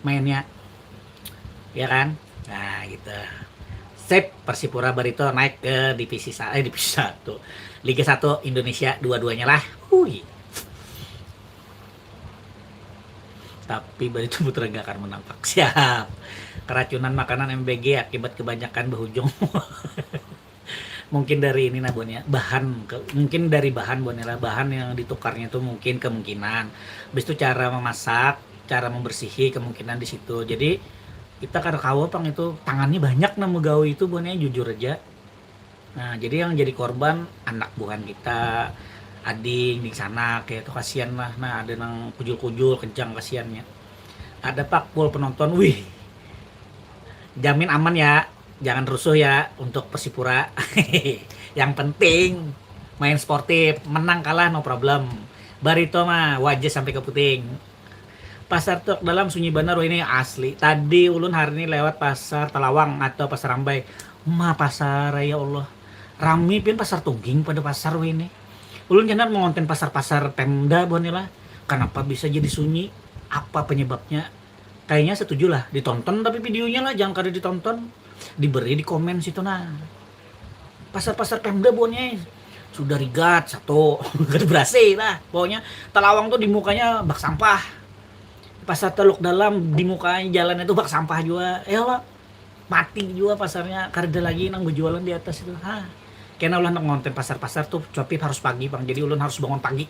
mainnya. Ya kan? Nah, gitu. Sip, Persipura Barito naik ke divisi eh divisi satu. Liga satu Indonesia dua-duanya lah. Hui. Tapi Barito Putra gak akan menampak. Siap. Keracunan makanan M B G akibat kebanyakan berujung. Mungkin dari ini nah buannya bahan ke, mungkin dari bahan buannya lah bahan yang ditukarnya itu mungkin kemungkinan habis itu cara memasak cara membersihi kemungkinan di situ jadi kita kada kawa pang itu tangannya banyak nah megawi itu buannya jujur aja. Nah jadi yang jadi korban anak buhan kita ading di sana kayak itu kasihan lah nah ada nang kujul-kujul kencang kasihannya ada pak pul penonton wih jamin aman ya. Jangan rusuh ya untuk Persipura. Yang penting main sportif, menang kalah no problem. Barito mah wajah sampai ke puting. Pasar Teluk Dalam sunyi banar wah ini asli. Tadi ulun hari ini lewat pasar Telawang atau pasar Rambai. Ma pasar ya Allah. Rami pian pasar tungging pada pasar wah ini. Ulun jangan mengonten pasar-pasar Pemda buhan lah. Kenapa bisa jadi sunyi? Apa penyebabnya? Kayaknya setuju lah ditonton tapi videonya lah jangan kada ditonton diberi di komen situ nah pasar-pasar Pemda buannya sudah rigat satu kada berhasil lah pokoknya Telawang tuh di mukanya bak sampah pasar Teluk Dalam di mukanya jalan itu bak sampah juga ya Allah mati juga pasarnya kada lagi nang berjualan di atas itu ha kena ulah nak ngonten pasar-pasar tuh tapi harus pagi bang jadi ulun harus bangun pagi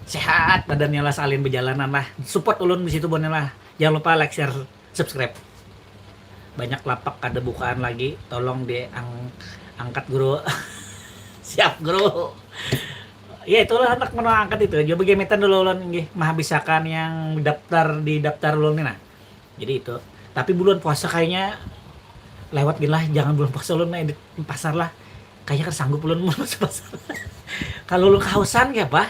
sehat badannya lah salin berjalanan lah support ulun di situ buannya lah. Jangan lupa like, share, subscribe. Banyak lapak kada bukaan lagi, tolong diangkat guru. Siap guru. Ya itulah anak menua angkat itu. Coba gemetan dulu ulun nggih menghabisakan yang daftar di daftar ulun ni nah. Jadi itu. Tapi bulan puasa kayaknya lewat gin lah, jangan bulan puasa ulun edit pasar lah. Kayaknya kan sanggup ulun masuk pasar. Kalau ulun kehausan kayak apa?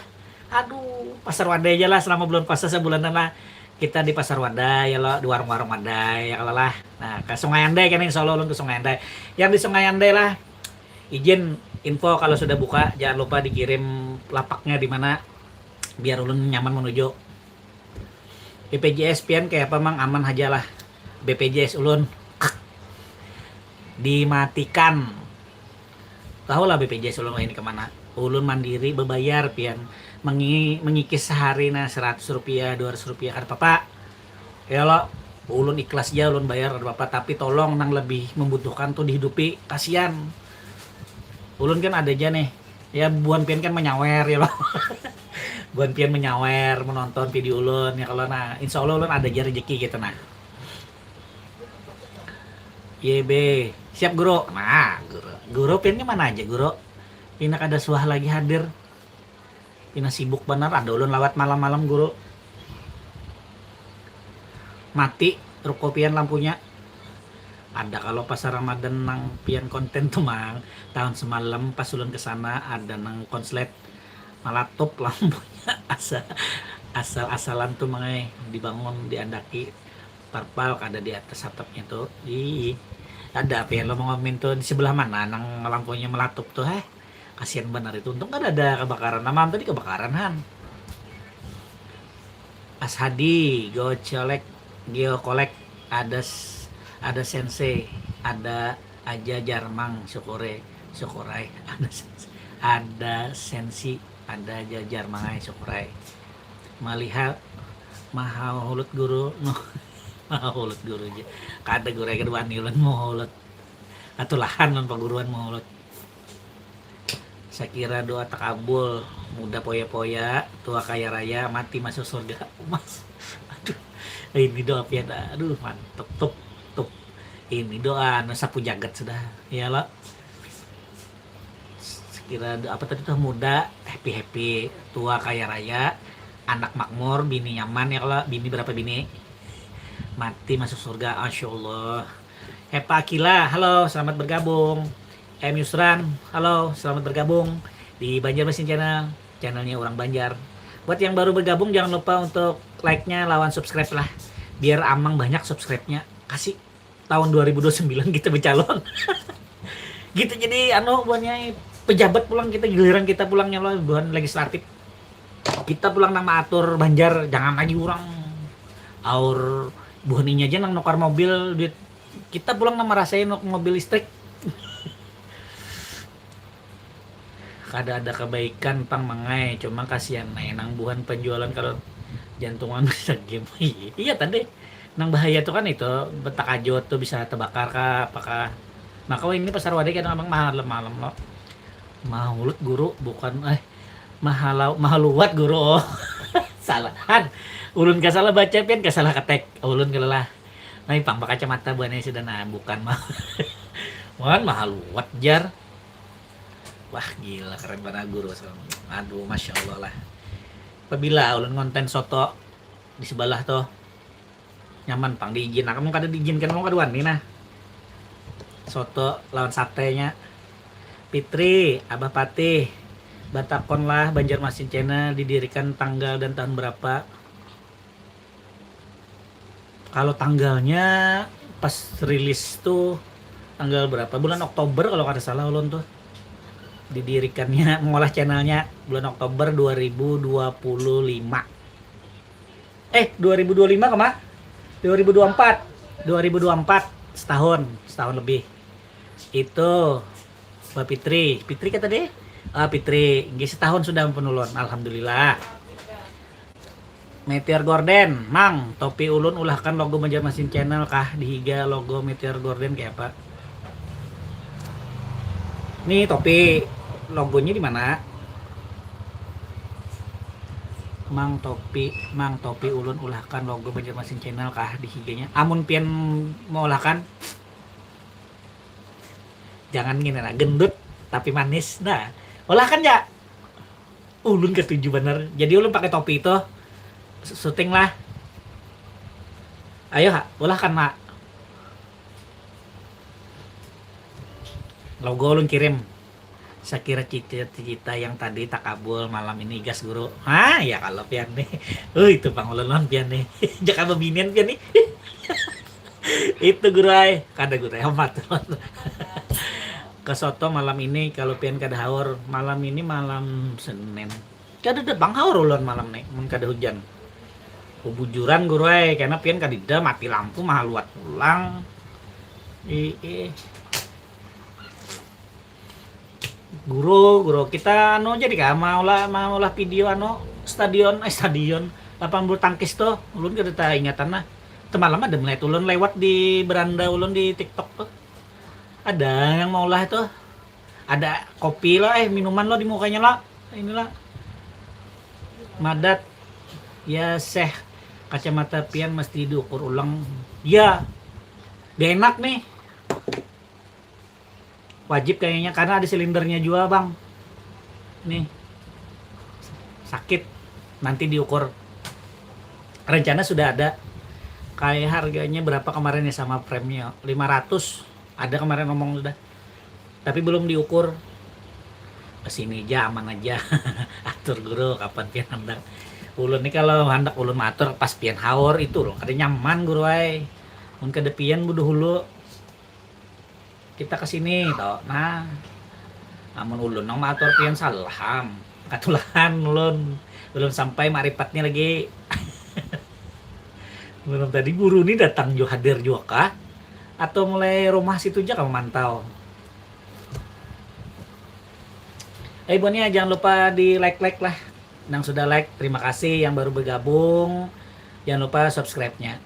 Aduh, pasar wadai aja lah selama bulan puasa sebulanan lah. Kita di pasar wadai ya lo, di warung-warung wadai ya kalau lah. Nah, ke Sungai Andai kan insya Allah ulun ke Sungai Andai. Yang di Sungai Andai lah, izin info kalau sudah buka jangan lupa dikirim lapaknya di mana biar ulun nyaman menuju. B P J S pian kayak apa mang aman aja lah. B P J S ulun dimatikan. Tahu lah B P J S ulun ini kemana. Ulun mandiri bebayar pian mengi mengikis sehari nah seratus rupiah dua ratus rupiah kada apa-apa ya lo ulun ikhlas aja ulun bayar kada apa-apa tapi tolong nang lebih membutuhkan tuh dihidupi kasihan ulun kan ada aja nih ya buan pian kan menyawer ya lo buan pian menyawer menonton video ulun ya kalau nah insya Allah ulun ada aja rezeki gitu nah. Y B, siap guru. Nah, guru. Guru pinnya mana aja guru? Pina kada suah lagi hadir. Pina sibuk banar ada ulun lawat malam-malam guru. Mati ruko pian lampunya. Ada kalau pasar Ramadan nang pian konten tu mang, tahun semalam pas ulun kesana ada nang konslet malatup lampunya asal asal-asalan tu mangai dibangun diandaki parpal kada di atas atapnya tu. Ih, ada pian lo mengomen tu di sebelah mana nang lampunya malatup tu heh. Kasian benar itu, untung kada ada kebakaran. Nah, malam tadi kebakaran han. Ashadi, Gocolek, Geokolek, ada ada sensei, ada aja jarmang syukure syukurai ada ada sensi ada aja jarmangai syukurai maliha maha hulut guru no maha hulut guru aja kada guru aja wani ulun mau hulut atulahan non paguruan mau hulut Sakira doa takabul, muda poya-poya, tua kaya raya, mati masuk surga. Mas, aduh, ini doa pian, aduh mantep tup, tup. Ini doa anu sapu jagat sudah, ya lo. Sakira do- apa tadi tuh muda, happy happy, tua kaya raya, anak makmur, bini nyaman ya kalau bini berapa bini, mati masuk surga, insyaallah. Hepa Akila, halo, selamat bergabung. M Yusran, halo, selamat bergabung di Banjarmasin Channel, channelnya orang Banjar. Buat yang baru bergabung jangan lupa untuk like-nya lawan subscribe lah, biar Amang banyak subscribe-nya. Kasih tahun dua ribu dua puluh sembilan kita bercalon. Gitu jadi anu buahnya pejabat pulang kita giliran kita pulangnya loh buhan legislatif. Kita pulang nang maatur Banjar jangan lagi orang aur buhan ini aja nang nukar mobil duit kita pulang nang merasai nuk mobil listrik kada ada kebaikan pang mangai cuma kasihan ai nang buhan penjualan kalau jantungan bisa game iya tadi nang bahaya tuh kan itu betakajut tuh bisa terbakar kah apakah maka ini pasar wadai kadang abang malam malam lo mahulut guru bukan eh mahalau mahaluat guru oh salah han ulun kasalah baca pian kasalah ketek ulun kelelah nah pang pakai kacamata buahnya sudah nah bukan mah wan mahaluat jar wah gila keren banget guru sekarang aduh masya allah lah apabila ulun ngonten soto di sebelah tuh nyaman pang diizin aku kada diizinkan mau kada wani nah soto lawan satenya Fitri Abah Patih batakon lah Banjarmasin Channel didirikan tanggal dan tahun berapa kalau tanggalnya pas rilis tuh tanggal berapa bulan Oktober kalau kada salah ulun tuh didirikannya mengolah channelnya bulan Oktober dua ribu dua puluh lima eh dua ribu dua puluh lima kema dua ribu dua puluh empat dua ribu dua puluh empat setahun setahun lebih itu Mbak Fitri Fitri kata deh ah Fitri nggih setahun sudah ampun ulun alhamdulillah Meteor Gorden, Mang, topi ulun ulahkan logo Banjarmasin Channel kah dihiga logo Meteor Gorden kayak apa? Nih topi logonya di mana? Mang topi, Mang topi ulun ulahkan logo Banjarmasin Channel kah dihiganya? Amun pian mau ulahkan jangan gini nah, gendut tapi manis. Nah, ulahkan ya. Ulun ketuju bener jadi ulun pakai topi itu syuting lah ayo ha ulah kan mak logo ulun kirim sakira cita-cita yang tadi takabul malam ini gas guru ah ya kalau pian nih uh itu pang ulun pian nih jaka bebinian pian nih itu guru ay kada guru ay amat ke soto malam ini kalau pian kada haur malam ini malam Senin kada ada bang haur ulun malam nih mun kada hujan kebujuran guru ay karena pian kadida mati lampu mahaluat pulang ih guru guru kita anu jadi kah maulah maulah video anu stadion eh stadion lapangan bulu tangkis tuh ulun kada taingatan lah temalam ada melihat ulun lewat di beranda ulun di tiktok tuh ada yang maulah tuh ada kopi lah eh minuman lah di mukanya lah inilah madat ya seh kacamata pian mesti diukur ulang ya gak enak nih wajib kayaknya karena ada silindernya juga bang nih sakit nanti diukur rencana sudah ada Kayak harganya berapa kemarin ya sama frame-nya? Lima ratus. Ada kemarin ngomong sudah. Tapi belum diukur. Kesini aja, aman aja. Atur guru, kapan pian handak. Ulun nih kalau handak ulun matur pas pian haur itu loh, kada nyaman guru ai. Mun kada pian buduh hulu. Kita kesini toh. Nah, amun ulun nang maatur pian salah ham. Katulahan ulun. Belum sampai makripatnya lagi. Belum tadi guru ni datang jua hadir jua kah? Atau mulai rumah situ aja kamu mantau. Eh buannya jangan lupa di like like lah. Nang sudah like terima kasih, yang baru bergabung jangan lupa subscribe-nya.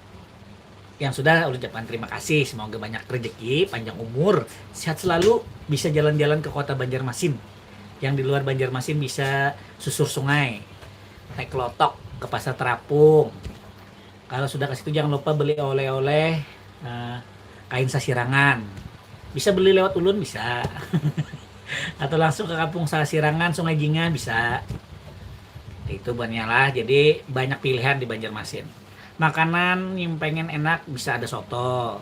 Yang sudah ulun ucapkan terima kasih, semoga banyak rezeki, panjang umur, sehat selalu, bisa jalan-jalan ke kota Banjarmasin. Yang di luar Banjarmasin bisa susur sungai, naik kelotok ke pasar terapung. Kalau sudah ke situ jangan lupa beli oleh-oleh eh, kain sasirangan. Bisa beli lewat ulun bisa. Atau langsung ke kampung sasirangan Sungai Jingah bisa. Itu buannya lah. Jadi banyak pilihan di Banjarmasin. Makanan yang pengen enak bisa ada soto,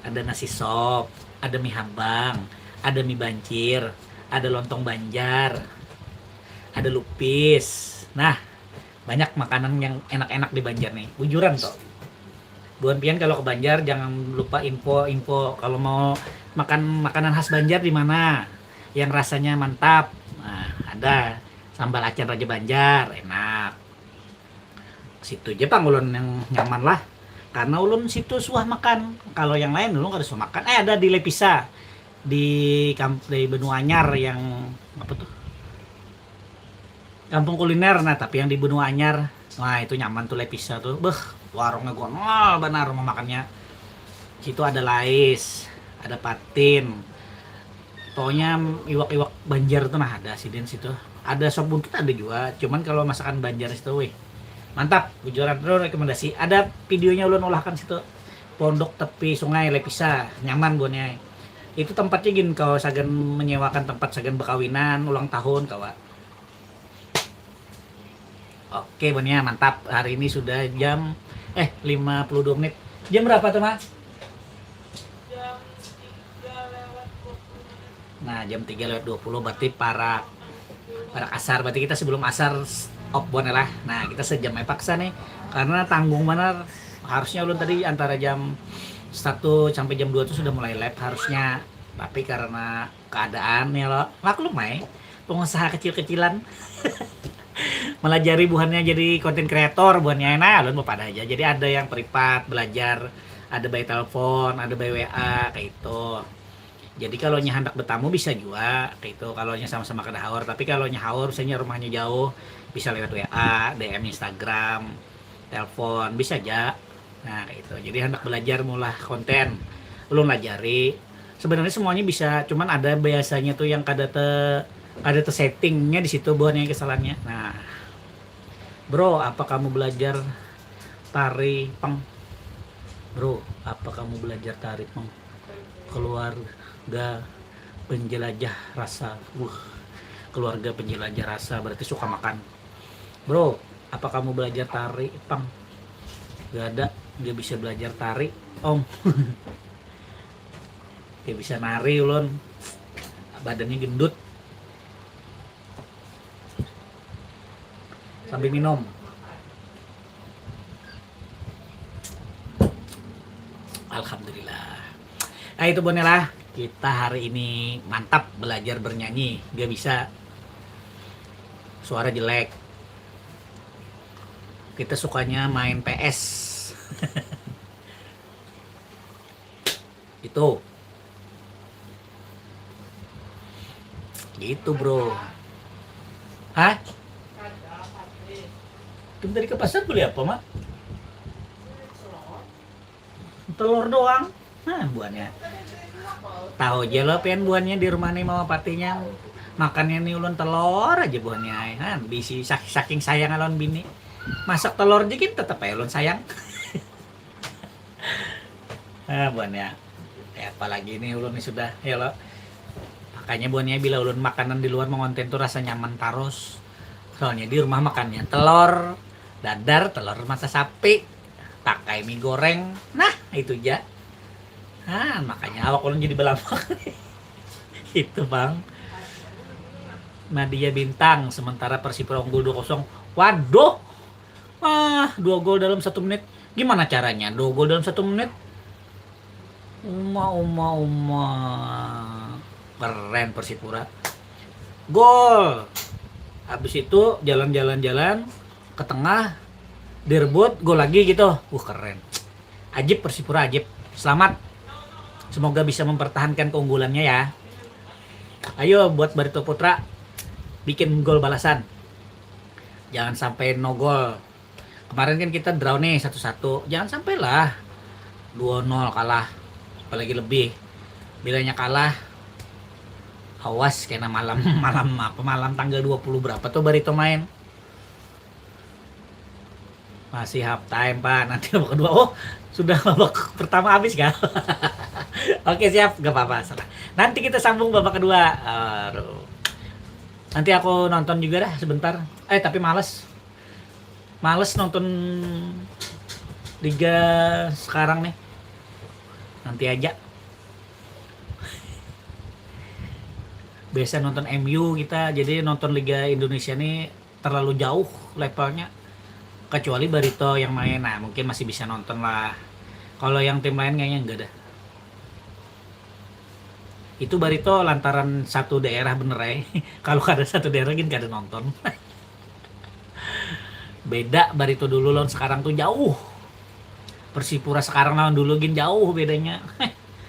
ada nasi sop, ada mie habang, ada mie bancir, ada lontong banjar, ada lupis. Nah, banyak makanan yang enak-enak di Banjar nih. Bujuran toh. Buan pian kalau ke Banjar jangan lupa info-info kalau mau makan makanan khas Banjar di mana yang rasanya mantap. Nah, ada sambal acan Raja Banjar, enak. Situ aja pang ulun yang nyaman lah. Karena ulun situ suah makan. Kalau yang lain ulun kada suah makan. Eh ada di Lepisa di kamp di Benua Anyar yang apa tuh? Kampung kuliner nah tapi yang di Benua Anyar. Wah itu nyaman tuh Lepisa tuh. Beh, warungnya gonol banar rumah makannya. Situ ada lais, ada patin. Pokoknya iwak-iwak Banjar tuh nah ada sidin situ. Ada sop buntut ada juga, cuman kalau masakan Banjar situ wih. Mantap, bujuran terus rekomendasi. Ada videonya ulun ulahkan situ. Pondok tepi sungai Lepisa, nyaman buannya. Itu tempatnya gin kalau sagan menyewakan tempat sagan bekawinan, ulang tahun kawa. Oke, buannya mantap. Hari ini sudah jam eh lima puluh dua menit. Jam berapa tuh, Mas? Nah, jam tiga lewat dua puluh berarti parak parak asar. Berarti kita sebelum asar off buannya lah. Nah, kita sejam aja paksa nih. Karena tanggung benar harusnya ulun tadi antara jam satu sampai jam dua tuh sudah mulai live harusnya. Tapi karena keadaan ya lo, maklum aja pengusaha kecil-kecilan melajari buhannya jadi konten kreator buhannya nah ulun mau pada aja jadi ada yang privat belajar ada by telepon ada by W A kayak itu jadi kalau nya hendak bertamu bisa juga kayak itu kalau nya sama-sama kada haur tapi kalau nya haur misalnya rumahnya jauh bisa lewat W A D M Instagram telepon bisa aja nah kayak itu jadi hendak belajar mulah konten ulun lajari sebenarnya semuanya bisa cuman ada biasanya tuh yang kada te kada tersettingnya di situ buhannya kesalahannya nah bro apa kamu belajar tari pang bro apa kamu belajar tari pang keluarga penjelajah rasa uh keluarga penjelajah rasa berarti suka makan bro apa kamu belajar tari pang gak ada gak bisa belajar tari om gak bisa nari ulun badannya gendut sambil minum alhamdulillah nah itu Bonela kita hari ini mantap belajar bernyanyi gak bisa suara jelek kita sukanya main P S itu gitu bro hah kamu tadi ke pasar beli apa mak telur doang nah buahnya tahu aja lo pen buahnya di rumah nih mama patinya makannya nih ulun telur aja buahnya kan bisi saking sayang alon bini masak telur dikit tetap aja ulun sayang ah buannya ya apalagi ini ulun nih sudah ya lo makanya buannya bila ulun makanan di luar mengonten tuh rasa nyaman terus soalnya di rumah makannya telur dadar telur mata sapi pakai mie goreng. Nah, itu ja. Nah, makanya awak ulun jadi balamak. Itu, Bang. Nadia Bintang, sementara Persipura unggul dua kosong. Waduh. Wah, dua gol dalam satu menit. Gimana caranya dua gol dalam satu menit? Uma, uma, uma. Keren Persipura. Gol. Habis itu jalan-jalan-jalan ke tengah, direbut, gol lagi gitu. Wah, keren. Ajib Persipura, ajib. Selamat. Semoga bisa mempertahankan keunggulannya ya. Ayo buat Barito Putra, bikin gol balasan. Jangan sampai no gol. Kemarin kan kita draw nih satu satu. Jangan sampailah dua nol kalah. Apalagi lebih. Bilanya kalah, awas kena malam, malam apa, malam tanggal dua puluh berapa tuh Barito main. Masih half time, Pak. Nanti babak kedua. Oh, sudah babak pertama habis kah? Oke, siap, gak apa-apa. Salah. Nanti kita sambung babak kedua. Aduh. Nanti aku nonton juga dah sebentar. Eh, tapi males. Males nonton liga sekarang nih. Nanti aja. Biasa nonton M U kita, jadi nonton Liga Indonesia nih terlalu jauh levelnya. Kecuali Barito yang main, nah mungkin masih bisa nonton lah. Kalau yang tim lain kayaknya enggak dah. Itu Barito lantaran satu daerah bener ya. Kalau kada satu daerah gin kada nonton. Beda Barito dulu lawan sekarang tuh jauh. Persipura sekarang lawan dulu gin jauh bedanya.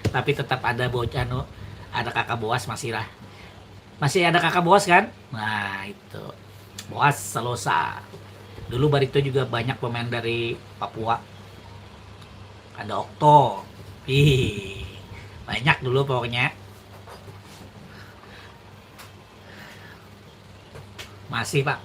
Tapi tetap ada bocah, anu, ada kakak Boas masih lah. Masih ada kakak Boas kan? Nah, itu. Boas Salosa. Dulu Barito juga banyak pemain dari Papua. Ada Okto. Ih, banyak dulu pokoknya. Masih, Pak.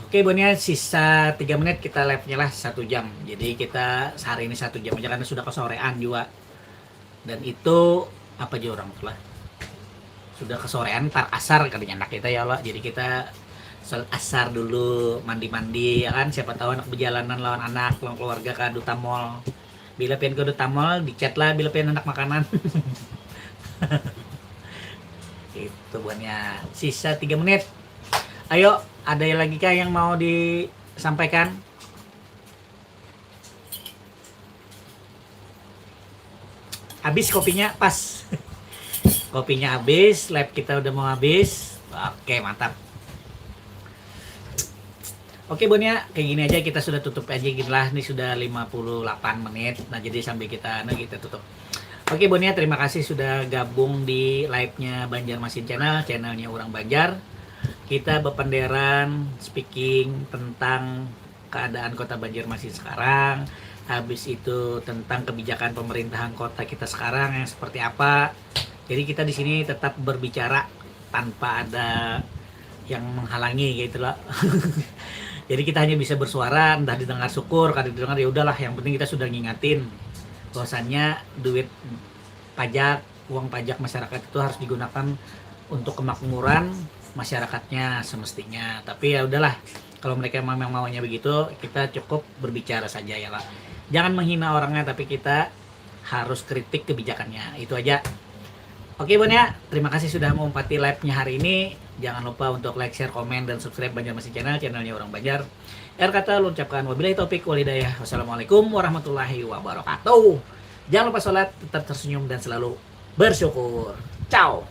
Oke, Bonia, sisa tiga menit kita live-nya lah satu jam. Jadi kita sehari ini satu jam aja karena sudah kesorean juga. Dan itu apa aja orang tuh lah. Sudah kesorean, tar asar kada nyandak kita ya Allah. Jadi kita salat asar dulu, mandi-mandi ya kan. Siapa tahu anak berjalanan lawan anak, lawan keluarga ke Duta Mall. Bila pian ke Duta Mall, di chat lah bila pian anak makanan. Itu buatnya sisa tiga menit. Ayo, ada lagi kah yang mau disampaikan? Habis kopinya, pas. Kopinya habis, live kita udah mau habis. Oke, mantap. Oke, Bonia, kayak gini aja kita sudah tutup aja gini lah. Ini sudah lima puluh delapan menit. Nah, jadi sambil kita, nah, kita tutup. Oke, Bonia, terima kasih sudah gabung di live-nya Banjarmasin Channel, channelnya orang Banjar. Kita berpenderan speaking tentang keadaan kota Banjarmasin sekarang, habis itu tentang kebijakan pemerintahan kota kita sekarang yang seperti apa. Jadi kita di sini tetap berbicara tanpa ada yang menghalangi gitu loh. Jadi kita hanya bisa bersuara, entah didengar syukur, kada didengar ya udahlah, yang penting kita sudah ngingatin bahwasannya duit pajak, uang pajak masyarakat itu harus digunakan untuk kemakmuran masyarakatnya semestinya. Tapi ya udahlah, kalau mereka memang maunya begitu, kita cukup berbicara saja ya lah. Jangan menghina orangnya, tapi kita harus kritik kebijakannya. Itu aja. Oke, Bonia, terima kasih sudah mengumpati live-nya hari ini. Jangan lupa untuk like, share, komen, dan subscribe Banjarmasin Channel, channelnya orang Banjar. Akhir kata, ulun ucapkan wabillahi taufik wal hidayah. Wassalamualaikum warahmatullahi wabarakatuh. Jangan lupa sholat, tetap tersenyum, dan selalu bersyukur. Ciao.